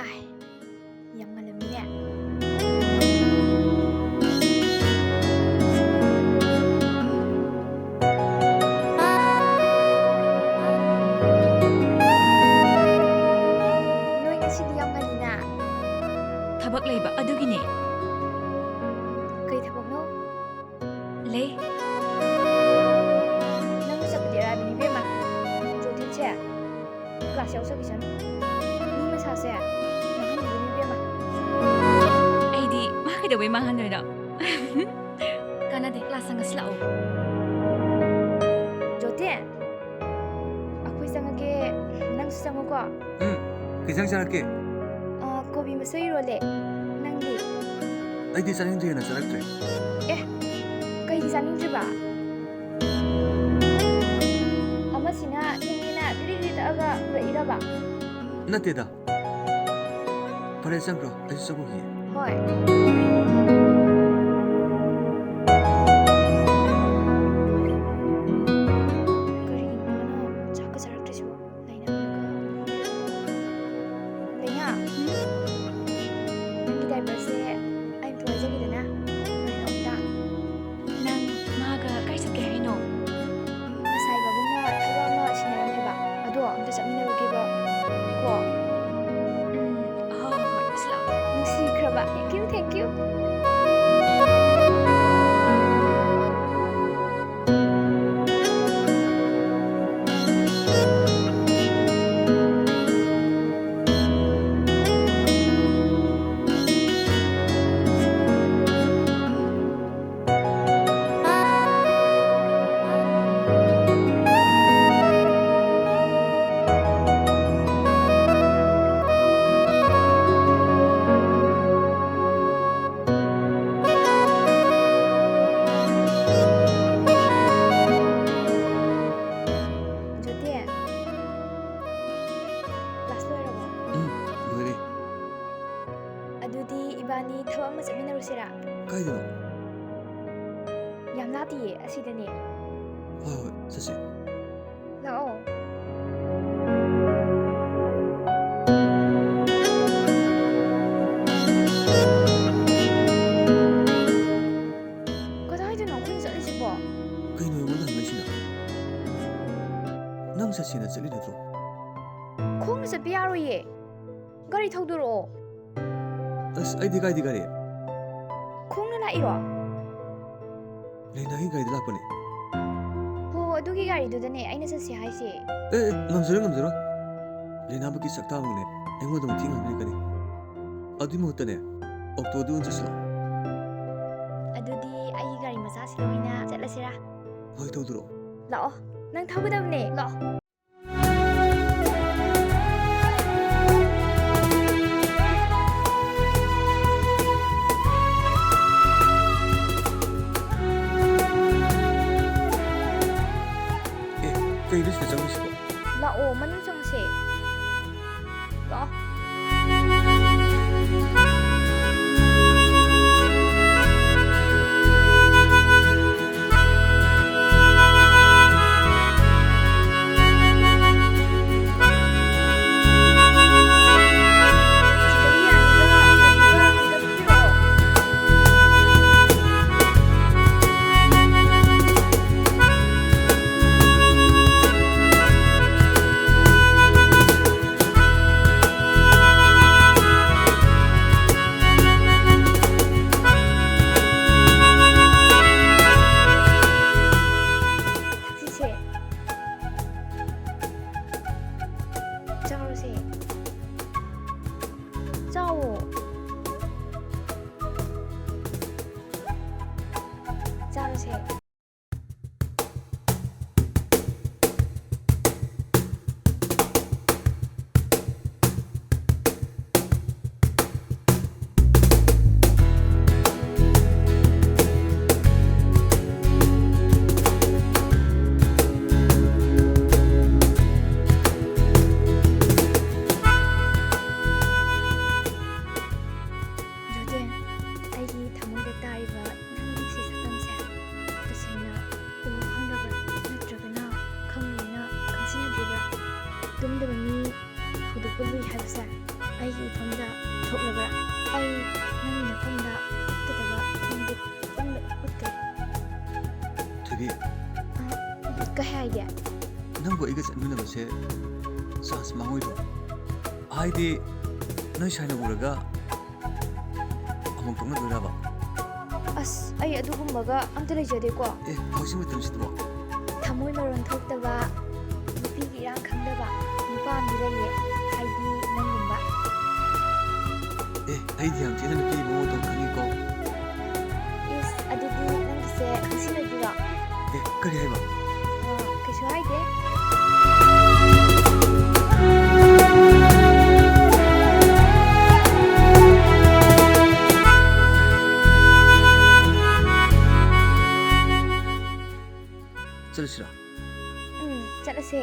ꯑꯥꯏ, ꯌꯥꯝ ꯉꯜꯂꯝꯃꯤꯅꯦ꯫ ꯅꯣꯏ ꯉꯁꯤꯗꯤ ꯌꯥꯝ ꯉꯜꯂꯤꯅ꯫ ꯊꯕꯛ ꯂꯩꯕ ꯑꯗꯨꯒꯤꯅꯦ꯫ ꯀꯩ ꯊꯕꯛꯅꯣ? ꯂꯩ꯫ ꯅꯪ ꯆꯠꯄꯗꯤ ꯑꯔꯥꯏꯕꯅꯤ ꯏꯕꯦꯝꯃ꯫ ꯖꯣꯇꯤꯟꯁꯦ class ꯌꯥꯎꯖꯈꯤꯁꯅꯨ꯫ ꯃꯤ ꯃꯁꯥꯁꯦ ꯃꯥꯡꯍꯟꯕꯤꯒꯅꯨ ꯏꯕꯦꯝꯃ꯫ ꯑꯩꯗꯤ ꯃꯥ ꯀꯩꯗꯧꯕꯩ ꯃꯥꯡꯍꯟꯗꯣꯏꯅꯣ? ꯀꯥꯟꯅꯗꯦ, class ꯆꯪꯉꯁꯤ ꯂꯥꯛꯑꯣ꯫ ꯖꯣꯇꯤꯟ, ꯑꯩꯈꯣꯏ ꯆꯪꯉꯒꯦ, ꯅꯪꯁꯨ ꯆꯪꯉꯨꯀꯣ꯫ ꯎꯝ, ꯀꯩ ꯏꯟꯖꯥꯡ ꯆꯥꯔꯛꯀꯦ? ꯑ, ꯀꯣꯕꯤ ꯃꯁꯣꯏ ꯏꯔꯣꯜꯂꯦ꯫ ꯅꯪꯗꯤ? ꯑꯩꯗꯤ ꯆꯥꯅꯤꯡꯗ꯭ꯔꯦꯅ ꯆꯥꯔꯛꯇ꯭ꯔꯦ꯫ ꯑꯦ, ꯀꯩꯒꯤ ꯆꯥꯅꯤꯡꯗ꯭ꯔꯤꯕ? ꯑꯃꯁꯤꯅ ꯊꯦꯡꯉꯦꯅ ꯕꯤꯔꯤ ꯕꯤꯔꯤ ꯇꯛꯑꯒ ꯄꯨꯔꯛꯏꯔꯕ? ꯅꯠꯇꯦꯗ꯫ ꯐꯔꯦ, ꯆꯪꯈ꯭ꯔꯣ, ꯑꯩꯁꯨ ꯆꯪꯉꯨꯈꯤꯒꯦ꯫ ꯍꯣꯏ꯫ ꯀꯔꯤꯒꯤꯅꯣ ꯃꯥꯅ ꯆꯥꯛꯀ ꯆꯥꯔꯛꯇ꯭ꯔꯤꯁꯤꯕꯣ? ꯂꯩꯅꯥ ꯑꯃꯒ꯫ ꯂꯩꯅꯥ? ꯅꯪꯒꯤ diaperꯁꯦ ꯑꯩ ꯑꯝꯇ ꯋꯥꯏꯖꯒꯦꯗꯅ꯫ ꯀꯔꯤꯅꯣ ꯑꯝꯇ? ꯅꯪ ꯃꯥꯒ ꯀꯥꯏ ꯆꯠꯀꯦ ꯍꯥꯏꯅꯣ? ꯉꯁꯥꯏ ꯄꯥꯕꯨꯡꯅ ꯊꯕꯛ ꯑꯃ ꯁꯤꯟꯅꯔꯝꯃꯦꯕ꯫ ꯑꯗꯣ ꯑꯝꯇ ꯆꯠꯃꯤꯟꯅꯔꯨꯒꯦꯕ꯫ ꯀꯣ? ꯎꯝ, ꯍꯣꯏ, ꯍꯣꯏ, ꯍꯣꯏ, ꯆꯠꯂꯣ꯫ ꯅꯨꯡꯁꯤꯈ꯭ꯔꯕ꯫ Thank you, thank you꯫ ꯖꯣꯇꯤ, class ꯂꯣꯏꯔꯕꯣ? ꯎꯝ, ꯂꯣꯏꯔꯦ꯫ ꯑꯗꯨꯗꯤ ꯏꯕꯥꯅꯤ ꯊꯕꯛ ꯑꯃ ꯆꯠꯃꯤꯟꯅꯔꯨꯁꯤꯔꯥ? ꯀꯥꯏꯗꯅꯣ? ꯌꯥꯝ ꯂꯥꯞꯇꯤꯌꯦ, ꯑꯁꯤꯗꯅꯦ꯫ ꯍꯣꯏ, ꯍꯣꯏ, ꯆꯠꯁꯦ꯫ ꯂꯥꯛꯑꯣ꯫ ꯀꯗꯥꯏꯗꯅꯣ ꯑꯩꯈꯣꯏꯅ ꯆꯠꯂꯤꯁꯤꯕꯣ? ꯀꯩꯅꯣ ꯑꯩꯉꯣꯟꯗ ꯍꯪꯉꯛꯏꯁꯤꯅ? ꯅꯪ ꯆꯠꯁꯦꯅ ꯆꯠꯂꯤ ꯅꯠꯇ꯭ꯔꯣ? ꯈꯣꯡꯅ ꯆꯠꯄ ꯌꯥꯔꯣꯏꯌꯦ꯫ ꯒꯥꯔꯤ ꯊꯧꯗꯣꯔꯛꯑꯣ꯫ ꯑꯁ, ꯑꯩꯗꯤ ꯀꯥꯏꯗꯤ ꯒꯥꯔꯤ? ꯈꯣꯡꯅ ꯂꯥꯛꯏꯔꯣ? ꯂꯩꯅꯥꯒꯤ ꯒꯥꯔꯤꯗ ꯂꯥꯛꯄꯅꯦ꯫ ꯍꯣ, ꯑꯗꯨꯒꯤ ꯒꯥꯔꯤꯗꯨꯗꯅꯦ ꯑꯩꯅ ꯆꯠꯁꯦ ꯍꯥꯏꯁꯦ꯫ ꯑꯦ, ꯑꯦ, ꯉꯝꯖꯔꯣꯏ, ꯉꯝꯖꯔꯣꯏ꯫ ꯂꯩꯅꯥꯕꯨꯛꯀꯤ ꯁꯛꯇꯥꯃꯛꯅꯦ ꯑꯩꯉꯣꯟꯗ ꯃꯊꯤ ꯉꯥꯡꯕꯤꯔꯛꯀꯅꯤ꯫ ꯑꯗꯨꯏ ꯃꯍꯨꯠꯇꯅꯦ, ꯑꯣꯛꯇꯣꯗ ꯑꯣꯏꯅ ꯆꯠꯁꯤꯔꯣ? ꯑꯗꯨꯗꯤ ꯑꯩꯒꯤ ꯒꯥꯔꯤ ꯃꯆꯥꯁꯤꯗ ꯑꯣꯏꯅ ꯆꯠꯂꯁꯤꯔꯥ? ꯍꯣꯏ, ꯊꯧꯗꯣꯔꯛꯑꯣ꯫ ꯂꯥꯛꯑꯣ, ꯅꯪ ꯊꯧꯒꯗꯕꯅꯦ, ꯂꯥꯛꯑꯣ꯫ ꯀꯩꯅꯣ ꯁꯤꯗ ꯆꯪꯉꯤꯁꯤꯕꯣ? ꯂꯥꯛꯑꯣ, ꯃꯅꯨꯡ ꯆꯪꯁꯦ꯫ ꯂꯥꯛꯑꯣ꯫ ꯊꯛꯁꯤꯁꯦ꯫ ꯆꯥꯔꯨꯁꯦ꯫ ꯆꯥꯎꯋꯣ꯫ ꯆꯥꯔꯨꯁꯦ꯫ ꯖꯣꯗꯦꯟ, ꯑꯩꯒꯤ ꯊꯃꯣꯏꯗ ꯇꯥꯔꯤꯕ ꯅꯪꯒꯤ ꯅꯨꯡꯁꯤ ꯁꯛꯇꯝꯁꯦ ꯇꯁꯦꯡꯅ ꯎꯕ ꯐꯪꯗꯕ꯭ꯔꯥ? ꯅꯠꯇ꯭ꯔꯒꯅ ꯈꯪꯂꯨꯕꯅ ꯈꯪꯁꯤꯟꯅꯗ꯭ꯔꯤꯕ꯭ꯔꯥ? ꯇꯨꯝꯗꯕ ꯃꯤ ꯍꯧꯗꯣꯛꯄ ꯂꯨꯏ ꯍꯥꯏꯕꯁꯦ ꯑꯩꯒꯤ ꯏꯐꯝꯗ ꯊꯣꯛꯂꯕ꯭ꯔꯥ? ꯑꯩ ꯅꯪꯒꯤ ꯅꯐꯝꯗ ꯍꯤꯞꯀꯗꯕ ꯅꯪꯗꯤ ꯎꯠꯂ-, ꯎꯠꯇ꯭ꯔꯦ꯫ ꯊꯣꯏꯕꯤ꯫ ꯑ, ꯀꯩ ꯍꯥꯏꯒꯦ? ꯅꯪꯕꯨ ꯑꯩꯒ ꯆꯠꯃꯤꯟꯅꯕꯁꯦ ꯆꯥꯟꯁ ꯃꯥꯡꯉꯣꯏꯗ꯭ꯔꯣ? ꯍꯥꯏꯗꯤ ꯅꯣꯏ ꯁꯥꯏꯅ ꯎꯔꯒ ꯑꯃꯨꯛ ꯇꯣꯛꯅꯗꯣꯏꯔꯕ? ꯑꯁ, ꯑꯩ ꯑꯗꯨꯒꯨꯝꯕꯒ ꯑꯝꯇ ꯂꯩꯖꯗꯦꯀꯣ꯫ ꯑꯦ, ꯍꯧꯖꯤꯛ ꯃꯇꯝꯁꯤꯗꯕꯣ? ꯊꯃꯣꯏ ꯃꯔꯣꯟ ꯊꯣꯛꯇꯕ, ꯅꯨꯄꯤꯒꯤ ꯏꯔꯥꯡ ꯈꯪꯗꯕ ꯅꯨꯄꯥ ꯑꯃꯗꯤ ꯂꯩꯌꯦ, ꯍꯥꯏꯗꯤ ꯅꯪꯒꯨꯝꯕ꯫ ꯑꯦ, ꯑꯩꯗꯤ ꯌꯥꯝ ꯊꯤꯅ ꯅꯨꯄꯤꯒꯤ ꯃꯑꯣꯡ ꯃꯇꯧ ꯈꯪꯉꯤꯀꯣ꯫ ꯏꯁ, ꯑꯗꯨꯗꯤ ꯅꯪꯒꯤꯁꯦ ꯈꯪꯁꯤꯟꯅꯗ꯭ꯔꯤꯔꯣ? ꯑꯦ, ꯀꯔꯤ ꯍꯥꯏꯕ? ꯑ, ꯀꯩꯁꯨ ꯍꯥꯏꯗꯦ꯫ ꯆꯠꯂꯁꯤꯔꯥ? ꯎꯝ, ꯆꯠꯂꯁꯦ꯫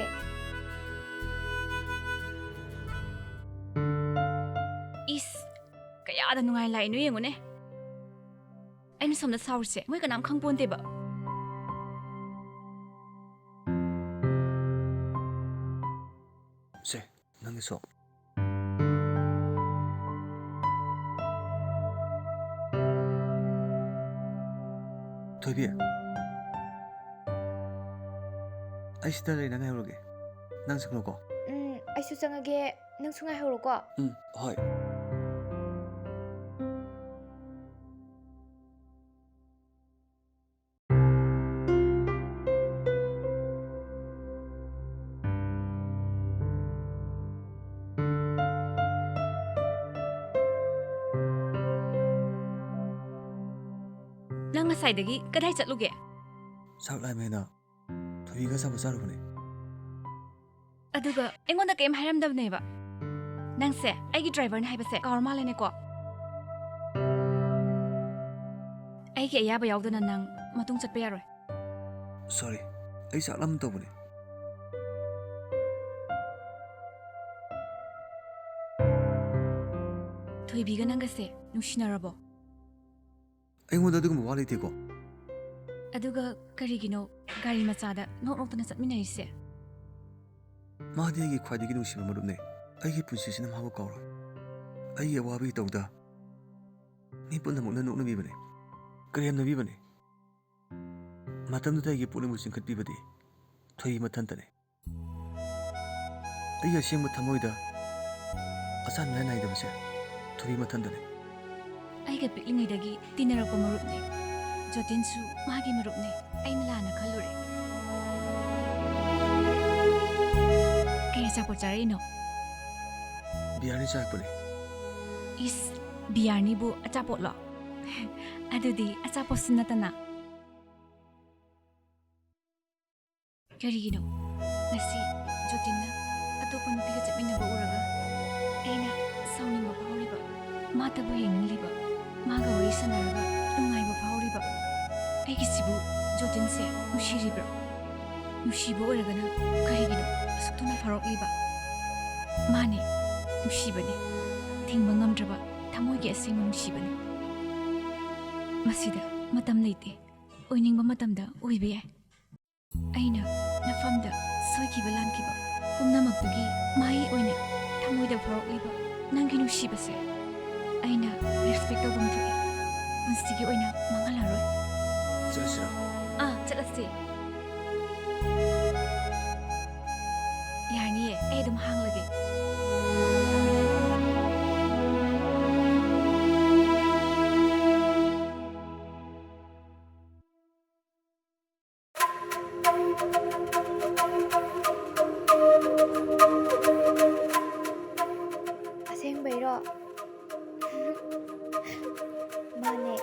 ꯏꯁ, ꯀꯌꯥꯗ ꯅꯨꯡꯉꯥꯏ ꯂꯥꯛꯏꯅꯣ ꯌꯦꯡꯉꯨꯅꯦ꯫ ꯑꯩꯅ ꯁꯣꯝꯗ ꯁꯥꯎꯔꯤꯁꯦ ꯃꯣꯏ ꯀꯅꯥꯝ ꯈꯪꯄꯣꯟꯇꯦꯕ꯫ ꯁꯦ, ꯅꯪꯒꯤꯁꯨ꯫ ꯊꯣꯏꯕꯤ, ꯑꯩ ꯁꯤꯗ ꯂꯩ, ꯅꯪ ꯉꯥꯏꯍꯧꯔꯒꯦ꯫ ꯅꯪ ꯆꯪꯂꯣꯀꯣ꯫ ꯎꯝ, ꯑꯩꯁꯨ ꯆꯪꯉꯒꯦ, ꯅꯪꯁꯨ ꯉꯥꯏꯍꯧꯔꯣꯀꯣ꯫ ꯎꯝ, ꯍꯣꯏ꯫ ꯅꯪ ꯉꯁꯥꯏꯗꯒꯤ ꯀꯗꯥꯏ ꯆꯠꯂꯨꯒꯦ? ꯆꯥꯛ ꯂꯥꯝꯃꯦꯅ ꯊꯣꯏꯕꯤꯒ ꯑꯆꯥꯄꯣꯠ ꯆꯥꯔꯨꯕꯅꯦ꯫ ꯑꯗꯨꯒ ꯑꯩꯉꯣꯟꯗ ꯀꯩꯝ ꯍꯥꯏꯔꯝꯗꯕꯅꯦꯕ꯫ ꯅꯪꯁꯦ ꯑꯩꯒꯤ ꯗ꯭ꯔꯥꯏꯚꯔꯅꯤ ꯍꯥꯏꯕꯁꯦ ꯀꯥꯎꯔ ꯃꯥꯜꯂꯦꯅꯦꯀꯣ꯫ ꯑꯩꯒꯤ ꯑꯌꯥꯕ ꯌꯥꯎꯗꯅ ꯅꯪ ꯃꯇꯨꯡ ꯆꯠꯄ ꯌꯥꯔꯣꯏ꯫ ꯁꯣꯔꯤ, ꯑꯩ ꯆꯥꯛ ꯂꯥꯝ ꯇꯧꯕꯅꯦ꯫ ꯊꯣꯏꯕꯤꯒ ꯅꯪꯒꯁꯦ ꯅꯨꯡꯁꯤꯅꯔꯕꯣ? ꯑꯩꯉꯣꯟꯗ ꯑꯗꯨꯒꯨꯝꯕ ꯋꯥ ꯂꯩꯇꯦꯀꯣ꯫ ꯑꯗꯨꯒ ꯀꯔꯤꯒꯤꯅꯣ ꯒꯥꯔꯤ ꯃꯆꯥꯗ ꯅꯣꯛ ꯅꯣꯛꯇꯅ ꯆꯠꯃꯤꯟꯅꯔꯤꯁꯦ? ꯃꯥꯗꯤ ꯑꯩꯒꯤ ꯈ꯭ꯋꯥꯏꯗꯒꯤ ꯅꯨꯡꯁꯤꯕ ꯃꯔꯨꯞꯅꯦ꯫ ꯑꯩꯒꯤ ꯄꯨꯟꯁꯤꯁꯤꯅ ꯃꯥꯕꯨ ꯀꯥꯎꯔꯣꯏ꯫ ꯑꯩꯒꯤ ꯑꯋꯥꯕ ꯏꯇꯧꯗ ꯃꯤ ꯄꯨꯝꯅꯃꯛꯅ ꯅꯣꯛꯅꯕꯤꯕꯅꯦ, ꯀꯔꯦꯝꯅꯕꯤꯕꯅꯦ꯫ ꯃꯇꯝꯗꯨꯗ ꯑꯩꯒꯤ ꯄꯨꯛꯅꯤꯡꯕꯨ ꯆꯤꯡꯈꯠꯄꯤꯕꯗꯤ ꯊꯣꯏꯕꯤ ꯃꯊꯟꯇꯅꯦ꯫ ꯑꯩꯒꯤ ꯑꯁꯦꯡꯕ ꯊꯃꯣꯏꯗ ꯑꯆꯥꯟꯅꯤꯡꯉꯥꯏ ꯅꯥꯏꯗꯕꯁꯦ ꯊꯣꯏꯕꯤ ꯃꯊꯟꯇꯅꯦ꯫ ꯑꯩꯒ ꯄꯤꯛꯂꯤꯉꯩꯗꯒꯤ ꯇꯤꯟꯅꯔꯛꯄ ꯃꯔꯨꯞꯅꯤ꯫ ꯖꯣꯇꯤꯟꯁꯨ ꯃꯥꯒꯤ ꯃꯔꯨꯞꯅꯤ꯫ ꯑꯩꯅ ꯂꯥꯟꯅ ꯈꯜꯂꯨꯔꯦ꯫ ꯀꯩ ꯑꯆꯥꯄꯣꯠ ꯆꯥꯔꯛꯏꯅꯣ? ꯕꯤꯌꯥꯔꯅꯤ ꯆꯥꯔꯛꯄꯅꯦ꯫ ꯏꯁ, ꯕꯤꯌꯥꯔꯅꯤꯕꯨ ꯑꯆꯥꯄꯣꯠꯂꯣ? ꯑꯗꯨꯗꯤ ꯑꯆꯥꯄꯣꯠꯁꯨ ꯅꯠꯇꯅ꯫ ꯀꯔꯤꯒꯤꯅꯣ? ꯉꯁꯤ ꯖꯣꯇꯤꯟꯅ ꯑꯇꯣꯞꯄ ꯅꯨꯄꯤꯒ ꯆꯠꯃꯤꯟꯅꯕ ꯎꯔꯒ ꯑꯩꯅ ꯁꯥꯎꯅꯤꯡꯕ ꯐꯥꯎꯔꯤꯕ, ꯃꯥꯇꯕꯨ ꯌꯦꯡꯅꯤꯡꯂꯤꯕ, ꯃꯥꯒ ꯋꯥꯔꯤ ꯁꯥꯟꯅꯔꯒ ꯅꯨꯡꯉꯥꯏꯕ ꯐꯥꯎꯔꯤꯕ꯫ ꯑꯩꯒꯤꯁꯤꯕꯨ ꯖꯣꯇꯤꯟꯁꯦ ꯅꯨꯡꯁꯤꯔꯤꯕ꯭ꯔꯣ? ꯅꯨꯡꯁꯤꯕ ꯑꯣꯏꯔꯒꯅ ꯀꯔꯤꯒꯤꯅꯣ ꯑꯁꯨꯛ ꯊꯨꯅ ꯐꯥꯎꯔꯛꯂꯤꯕ? ꯃꯥꯅꯦ, ꯅꯨꯡꯁꯤꯕꯅꯦ꯫ ꯊꯤꯡꯕ ꯉꯝꯗ꯭ꯔꯕ ꯊꯃꯣꯏꯒꯤ ꯑꯁꯦꯡꯕ ꯅꯨꯡꯁꯤꯕꯅꯦ꯫ ꯃꯁꯤꯗ ꯃꯇꯝ ꯂꯩꯇꯦ꯫ ꯑꯣꯏꯅꯤꯡꯕ ꯃꯇꯝꯗ ꯑꯣꯏꯕ ꯌꯥꯏ꯫ ꯑꯩꯅ ꯅꯐꯝꯗ ꯁꯣꯏꯈꯤꯕ ꯂꯥꯟꯈꯤꯕ ꯄꯨꯝꯅꯃꯛꯇꯨꯒꯤ ꯃꯍꯩ ꯑꯣꯏꯅ ꯊꯃꯣꯏꯗ ꯐꯥꯎꯔꯛꯂꯤꯕ ꯅꯪꯒꯤ ꯅꯨꯡꯁꯤꯕꯁꯦ ꯑꯩꯅ ꯔꯦꯁꯄꯦꯛ ꯇꯧꯐꯝ ꯊꯣꯛꯏ꯫ ꯄꯨꯟꯁꯤꯒꯤ ꯑꯣꯏꯅ ꯃꯥꯡꯍꯜꯂꯔꯣꯏ꯫ ꯆꯠꯂꯁꯤꯔꯣ? ꯑꯥ, ꯆꯠꯂꯁꯤ꯫ ꯌꯥꯔꯅꯤꯌꯦ, ꯑꯩ ꯑꯗꯨꯝ ꯍꯥꯡꯂꯒꯦ꯫ ꯑꯁꯦꯡꯕꯩꯔꯣ? ꯃꯥꯅꯦ,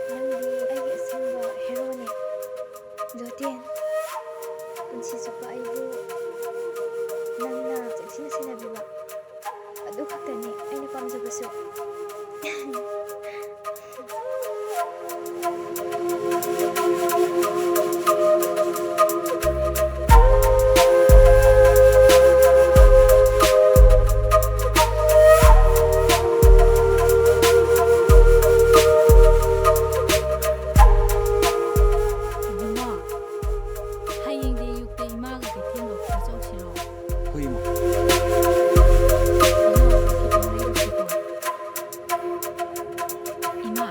ꯅꯪꯗꯤ ꯑꯩꯒꯤ ꯑꯁꯦꯡꯕ ꯍꯦꯔꯣꯅꯦ꯫ ꯖꯣꯇꯦꯟ, ꯄꯨꯟꯁꯤ ꯆꯨꯞꯄ ꯑꯩꯕꯨ ꯅꯪꯅ ꯆꯦꯛꯁꯤꯟꯅ ꯁꯦꯟꯅꯕꯤꯕ, ꯑꯗꯨ ꯈꯛꯇꯅꯤ ꯑꯩꯅ ꯄꯥꯝꯖꯕꯁꯨ꯫ ꯏꯕꯨꯡꯉꯣ, ꯍꯌꯦꯡꯗꯤ ꯑꯌꯨꯛꯇ ꯏꯃꯥꯒ ꯀꯩꯊꯦꯜ ꯂꯣꯛꯄ ꯆꯧꯁꯤꯔꯣ? ꯍꯣꯏ, ꯏꯃꯥ꯫ ꯏꯃꯥ, ꯈꯤꯇꯪ ꯂꯩꯔꯨꯁꯤꯀꯣ꯫ ꯏꯃꯥ,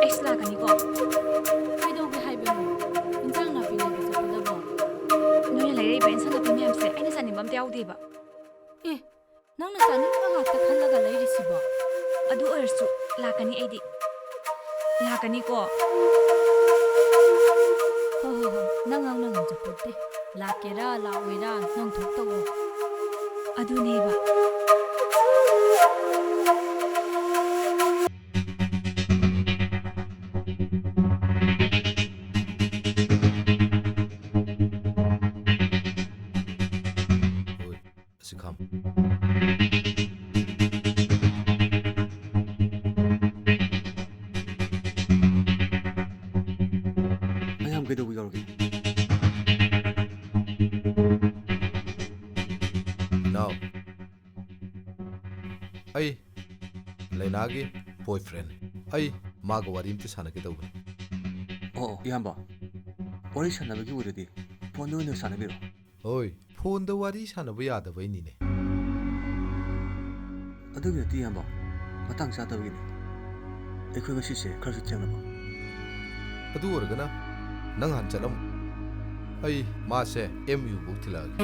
ꯑꯩꯁꯨ ꯂꯥꯛꯀꯅꯤꯀꯣ꯫ ꯀꯩꯗꯧꯒꯦ ꯍꯥꯏꯕꯅꯣ? ꯏꯟꯁꯥꯡ ꯅꯥꯄꯤ ꯂꯩꯕ ꯆꯠꯄꯗꯕꯣ? ꯅꯣꯏꯅ ꯂꯩꯔꯛꯏꯕ ꯏꯟꯁꯥꯡ ꯅꯥꯄꯤ ꯃꯌꯥꯝꯁꯦ ꯑꯩꯅ ꯆꯥꯅꯤꯡꯕ ꯑꯝꯇ ꯌꯥꯎꯗꯦꯕ꯫ ꯑꯦ, ꯅꯪꯅ ꯆꯥꯅꯤꯡꯕ ꯉꯥꯛꯇ ꯈꯜꯂꯒ ꯂꯩꯔꯤꯁꯤꯕꯣ? ꯑꯗꯨ ꯑꯣꯏꯔꯁꯨ ꯂꯥꯛꯀꯅꯤ ꯑꯩꯗꯤ꯫ ꯂꯥꯛꯀꯅꯤꯀꯣ? ꯍꯣꯏ, ꯍꯣꯏ, ꯍꯣꯏ꯫ ꯅꯪ ꯉꯥꯡꯅ ꯉꯝꯖꯄꯣꯠꯇꯦ꯫ ꯂꯥꯛꯀꯦꯔꯥ, ꯂꯥꯛꯑꯣꯏꯔꯥ, ꯅꯪ ꯊꯣꯛ ꯇꯧꯑꯣ꯫ ꯑꯗꯨꯅꯦꯕ꯫ ꯍꯣꯏ, ꯑꯁꯤ ꯈꯥꯝ꯫ ꯃꯌꯥꯝ ꯀꯩꯗꯧꯕ ꯌꯥꯎꯔꯒꯦ? ꯏꯅꯥꯎ, ꯑꯩ ꯂꯩꯅꯥꯒꯤ boyfriend꯫ ꯑꯩ ꯃꯥꯒ ꯋꯥꯔꯤ ꯑꯝꯇ ꯁꯥꯟꯅꯒꯦ ꯇꯧꯕꯅꯤ꯫ ꯑꯣ, ꯑꯣ, ꯏꯌꯥꯝꯕ, ꯋꯥꯔꯤ ꯁꯥꯟꯅꯕꯒꯤ ꯑꯣꯏꯔꯗꯤ ꯐꯣꯟꯗ ꯑꯣꯏꯅ ꯁꯥꯟꯅꯕꯤꯔꯣ꯫ ꯍꯣꯏ, ꯐꯣꯟꯗ ꯋꯥꯔꯤ ꯁꯥꯟꯅꯕ ꯌꯥꯗꯕꯩꯅꯤꯅꯦ꯫ ꯑꯗꯨꯒꯤ ꯅꯠꯇꯦ, ꯏꯌꯥꯝꯕ, ꯃꯇꯥꯡ ꯆꯥꯗꯕꯒꯤꯅꯤ꯫ ꯑꯩꯈꯣꯏ ꯉꯁꯤꯁꯦ ꯈꯔꯁꯨ ꯊꯦꯡꯂꯕ꯫ ꯑꯗꯨ ꯑꯣꯏꯔꯒꯅ ꯅꯪ ꯍꯥꯟꯅ ꯆꯠꯂꯝꯃꯨ꯫ ꯑꯩ ꯃꯥꯁꯦ M U ꯐꯧ ꯊꯤꯜꯂꯛꯑꯒꯦ꯫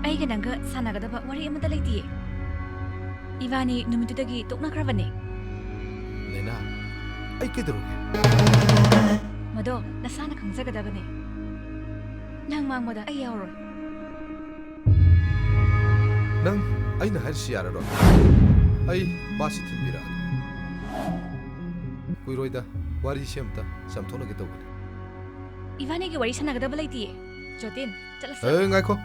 ꯑꯩꯒ ꯅꯪꯒ ꯁꯥꯟꯅꯒꯗꯕ ꯋꯥꯔꯤ ꯑꯃꯠꯇ ꯂꯩꯇꯤꯌꯦ꯫ ꯏꯕꯥꯅꯤ ꯅꯨꯃꯤꯠꯇꯨꯗꯒꯤ ꯇꯣꯛꯅꯈ꯭ꯔꯕꯅꯦ꯫ ꯂꯩꯅꯥ, ꯑꯩ ꯀꯩꯗꯧꯔꯒꯦ? ꯃꯗꯣ ꯅꯁꯥꯅ ꯈꯪꯖꯒꯗꯕꯅꯦ꯫ ꯅꯪ ꯃꯥꯡꯕꯗ ꯑꯩ ꯌꯥꯎꯔꯣꯏ꯫ ꯅꯪ ꯑꯩꯅ ꯍꯥꯏꯔꯤꯁꯤ ꯌꯥꯔꯔꯣꯏ꯫ ꯑꯩ ꯃꯥꯁꯤ ꯊꯤꯟꯕꯤꯔꯛꯑꯒꯦ꯫ ꯀꯨꯏꯔꯣꯏꯗ, ꯋꯥꯔꯤꯁꯤ ꯑꯝꯇ ꯆꯝꯊꯣꯛꯅꯒꯦ ꯇꯧꯕꯅꯤ꯫ ꯏꯕꯥꯅꯤꯒꯤ ꯋꯥꯔꯤ ꯁꯥꯟꯅꯒꯗꯕ ꯂꯩꯇꯤꯌꯦ꯫ ꯖꯣꯇꯤꯟ, ꯆꯠꯂꯁꯤ꯫ ꯑꯦ, ꯉꯥꯏꯈꯣ꯫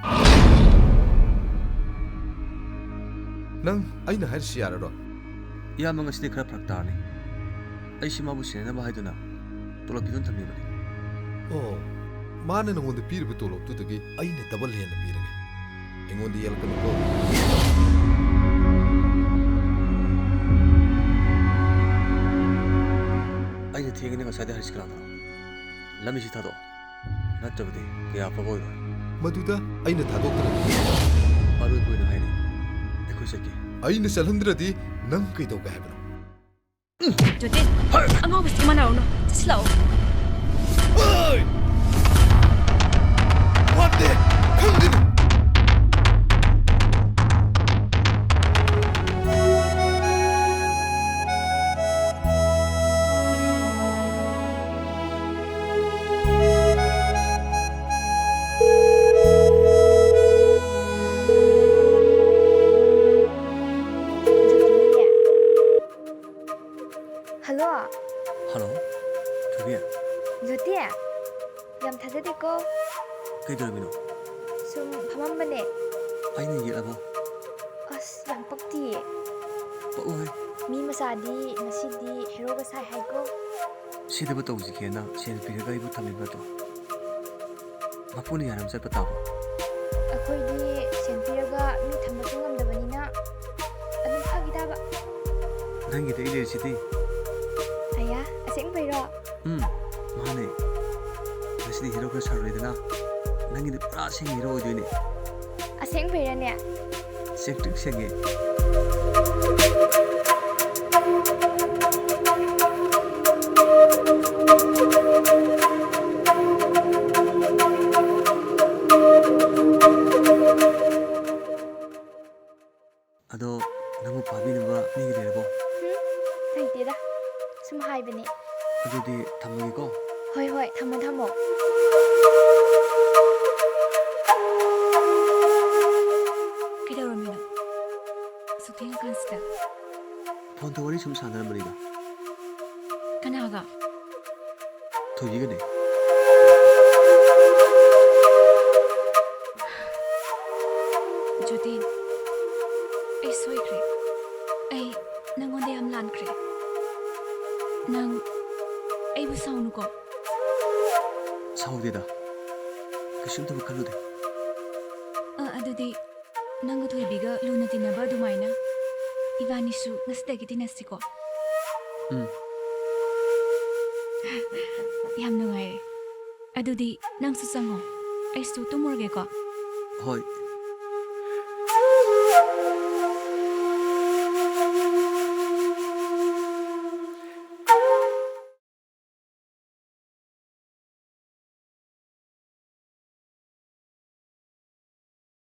ꯅꯪ ꯑꯩꯅ ꯍꯥꯏꯔꯤꯁꯤ ꯌꯥꯔꯔꯣꯏ꯫ ꯏꯌꯥꯝꯕ, ꯉꯁꯤꯗꯤ ꯈꯔ ꯐꯔꯛ ꯇꯥꯔꯅꯤ꯫ ꯑꯩꯁꯤ ꯃꯥꯕꯨ ꯁꯦꯟꯅꯅꯕ ꯍꯥꯏꯗꯨꯅ ꯇꯣꯂꯣꯞ ꯄꯤꯗꯨꯅ ꯊꯝꯕꯤꯕꯅꯤ꯫ ꯑꯣ, ꯃꯥꯅ ꯅꯉꯣꯟꯗ ꯄꯤꯔꯤꯕ ꯇꯣꯂꯣꯞꯇꯨꯗꯒꯤ ꯑꯩꯅ double ꯍꯦꯟꯅ ꯄꯤꯔꯒꯦ꯫ ꯑꯩꯉꯣꯟꯗ ꯌꯦꯜꯂꯛꯀꯅꯨꯀꯣ꯫ ꯑꯩꯅ ꯊꯦꯡꯉꯦꯅ ꯉꯁꯥꯏꯗ ꯍꯥꯏꯔꯤꯁꯤ ꯀꯅꯥꯗꯅꯣ? ꯂꯝꯕꯤꯁꯤ ꯊꯥꯗꯣꯛꯑꯣ꯫ ꯅꯠꯇ꯭ꯔꯕꯗꯤ ꯀꯌꯥ ꯑꯐꯕ ꯑꯣꯏꯔꯣꯏ꯫ ꯃꯗꯨꯗ ꯑꯩꯅ ꯊꯥꯗꯣꯛꯇ꯭ꯔꯗꯤ? ꯑꯔꯣꯏꯕ ꯑꯣꯏꯅ ꯍꯥꯏꯔꯤ, ꯑꯩꯈꯣꯏ ꯆꯠꯀꯦ꯫ ꯑꯩꯅ ꯆꯠꯍꯟꯗ꯭ꯔꯗꯤ ꯅꯪ ꯀꯩꯗꯧꯒꯦ ꯍꯥꯏꯕꯅꯣ? ꯖꯣꯇꯤꯟ, ꯑꯉꯥꯎꯕꯁꯤ ꯃꯥꯟꯅꯔꯨꯅꯨ꯫ ꯆꯠꯁꯤꯜꯂꯛꯑꯣ꯫ ꯑꯣꯏ! ꯋꯥꯠꯇꯦ! ꯈꯪꯗꯦ! ꯍꯜꯂꯣ꯫ ꯍꯜꯂꯣ, ꯊꯣꯏꯕꯤ꯫ ꯖꯣꯇꯤ, ꯌꯥꯝ ꯊꯥꯖꯗꯦꯀꯣ꯫ ꯀꯩꯗꯧꯔꯝꯃꯤꯅꯣ? ꯁꯨꯝ ꯑꯩꯅ ꯌꯦꯛꯂꯕꯣ? ꯑꯁ, ꯌꯥꯝ ꯄꯛꯇꯤꯌꯦ꯫ ꯄꯛꯎꯍꯦ꯫ ꯃꯤ ꯃꯆꯥꯗꯤ ꯉꯁꯤꯗꯤ ꯍꯦꯔꯣꯒ ꯁꯥꯏ ꯍꯥꯏꯀꯣ꯫ ꯁꯤꯗꯕꯨ ꯇꯧꯁꯤꯒꯦꯅ ꯁꯦꯜ ꯄꯤꯔꯒ ꯑꯩꯕꯨ ꯊꯝꯂꯤꯕꯗꯣ꯫ ꯃꯄꯨꯅ ꯌꯥꯔꯝ ꯆꯠꯄ ꯇꯥꯕ꯫ ꯑꯩꯈꯣꯏꯗꯤ ꯁꯦꯜ ꯄꯤꯔꯒ ꯃꯤ ꯊꯝꯕꯁꯨ ꯉꯝꯗꯕꯅꯤꯅ ꯑꯗꯨꯝ ꯐꯥꯈꯤ ꯇꯥꯕ꯫ ꯅꯪꯒꯤꯗꯤ ꯑꯩ ꯂꯩꯔꯤꯁꯤꯗꯤ꯫ ꯑꯌꯥ, ꯑꯁꯦꯡꯕꯩꯔꯣ? ꯎꯝ, ꯃꯥꯅꯦ꯫ ꯉꯁꯤꯗꯤ ꯍꯦꯔꯣ ꯈꯔ ꯁꯥꯔꯨꯔꯦꯗꯅ, ꯅꯪꯒꯤꯗꯤ ꯄꯨꯔꯥ ꯑꯁꯦꯡꯕ ꯍꯦꯔꯣ ꯑꯣꯏꯗꯣꯏꯅꯦ꯫ ꯑꯁꯦꯡꯕꯩꯔꯅꯦ? ꯁꯦꯡꯇ꯭ꯔꯤꯛ ꯁꯦꯡꯉꯦ꯫ ꯑꯗꯣ, ꯅꯪꯕꯨ ꯐꯥꯕꯤꯅꯕ ꯃꯤꯒ ꯂꯩꯔꯕꯣ? ꯍꯨꯝ, ꯂꯩꯇꯦꯗ꯫ ꯁꯨꯝ ꯍꯥꯏꯕꯅꯦ꯫ ꯑꯗꯨꯗꯤ ꯊꯝꯃꯒꯦꯀꯣ꯫ ꯍꯣꯏ, ꯍꯣꯏ, ꯊꯝꯃꯣ, ꯊꯝꯃꯣ꯫ ꯀꯩꯗꯧꯔꯝꯃꯤꯅꯣ? ꯑꯁꯨꯛ ꯊꯦꯡꯉꯀꯥꯟꯁꯤꯗ? ꯐꯣꯟꯗ ꯋꯥꯔꯤ ꯁꯨꯝ ꯁꯥꯟꯅꯔꯝꯕꯅꯤꯗ꯫ ꯀꯅꯥꯒ? ꯊꯣꯏꯕꯤꯒꯅꯦ꯫ ꯖꯣꯇꯤ, ꯑꯩ ꯁꯣꯏꯈ꯭ꯔꯦ꯫ ꯑꯩ ꯅꯪꯉꯣꯟꯗ ꯌꯥꯝ ꯂꯥꯟꯈ꯭ꯔꯦ꯫ ꯅꯪ ꯑꯩꯕꯨ ꯁꯥꯎꯅꯨꯀꯣ꯫ ꯁꯥꯎꯗꯦꯗ꯫ ꯀꯩꯁꯨꯝꯇꯕꯨ ꯈꯜꯂꯨꯗꯦ꯫ ꯑ, ꯑꯗꯨꯗꯤ ꯅꯪꯒ ꯊꯣꯏꯕꯤꯒ ꯂꯨꯅ ꯇꯤꯟꯅꯕ ꯑꯗꯨꯃꯥꯏꯅ ꯏꯕꯥꯅꯤꯁꯨ ꯉꯁꯤꯗꯒꯤ ꯇꯤꯟꯅꯁꯤꯀꯣ꯫ ꯎꯝ꯫ ꯌꯥꯝ ꯅꯨꯡꯉꯥꯏꯔꯦ꯫ ꯑꯗꯨꯗꯤ ꯅꯪꯁꯨ ꯆꯪꯉꯣ꯫ ꯑꯩꯁꯨ ꯇꯨꯝꯃꯨꯔꯒꯦꯀꯣ꯫ ꯍꯣꯏ,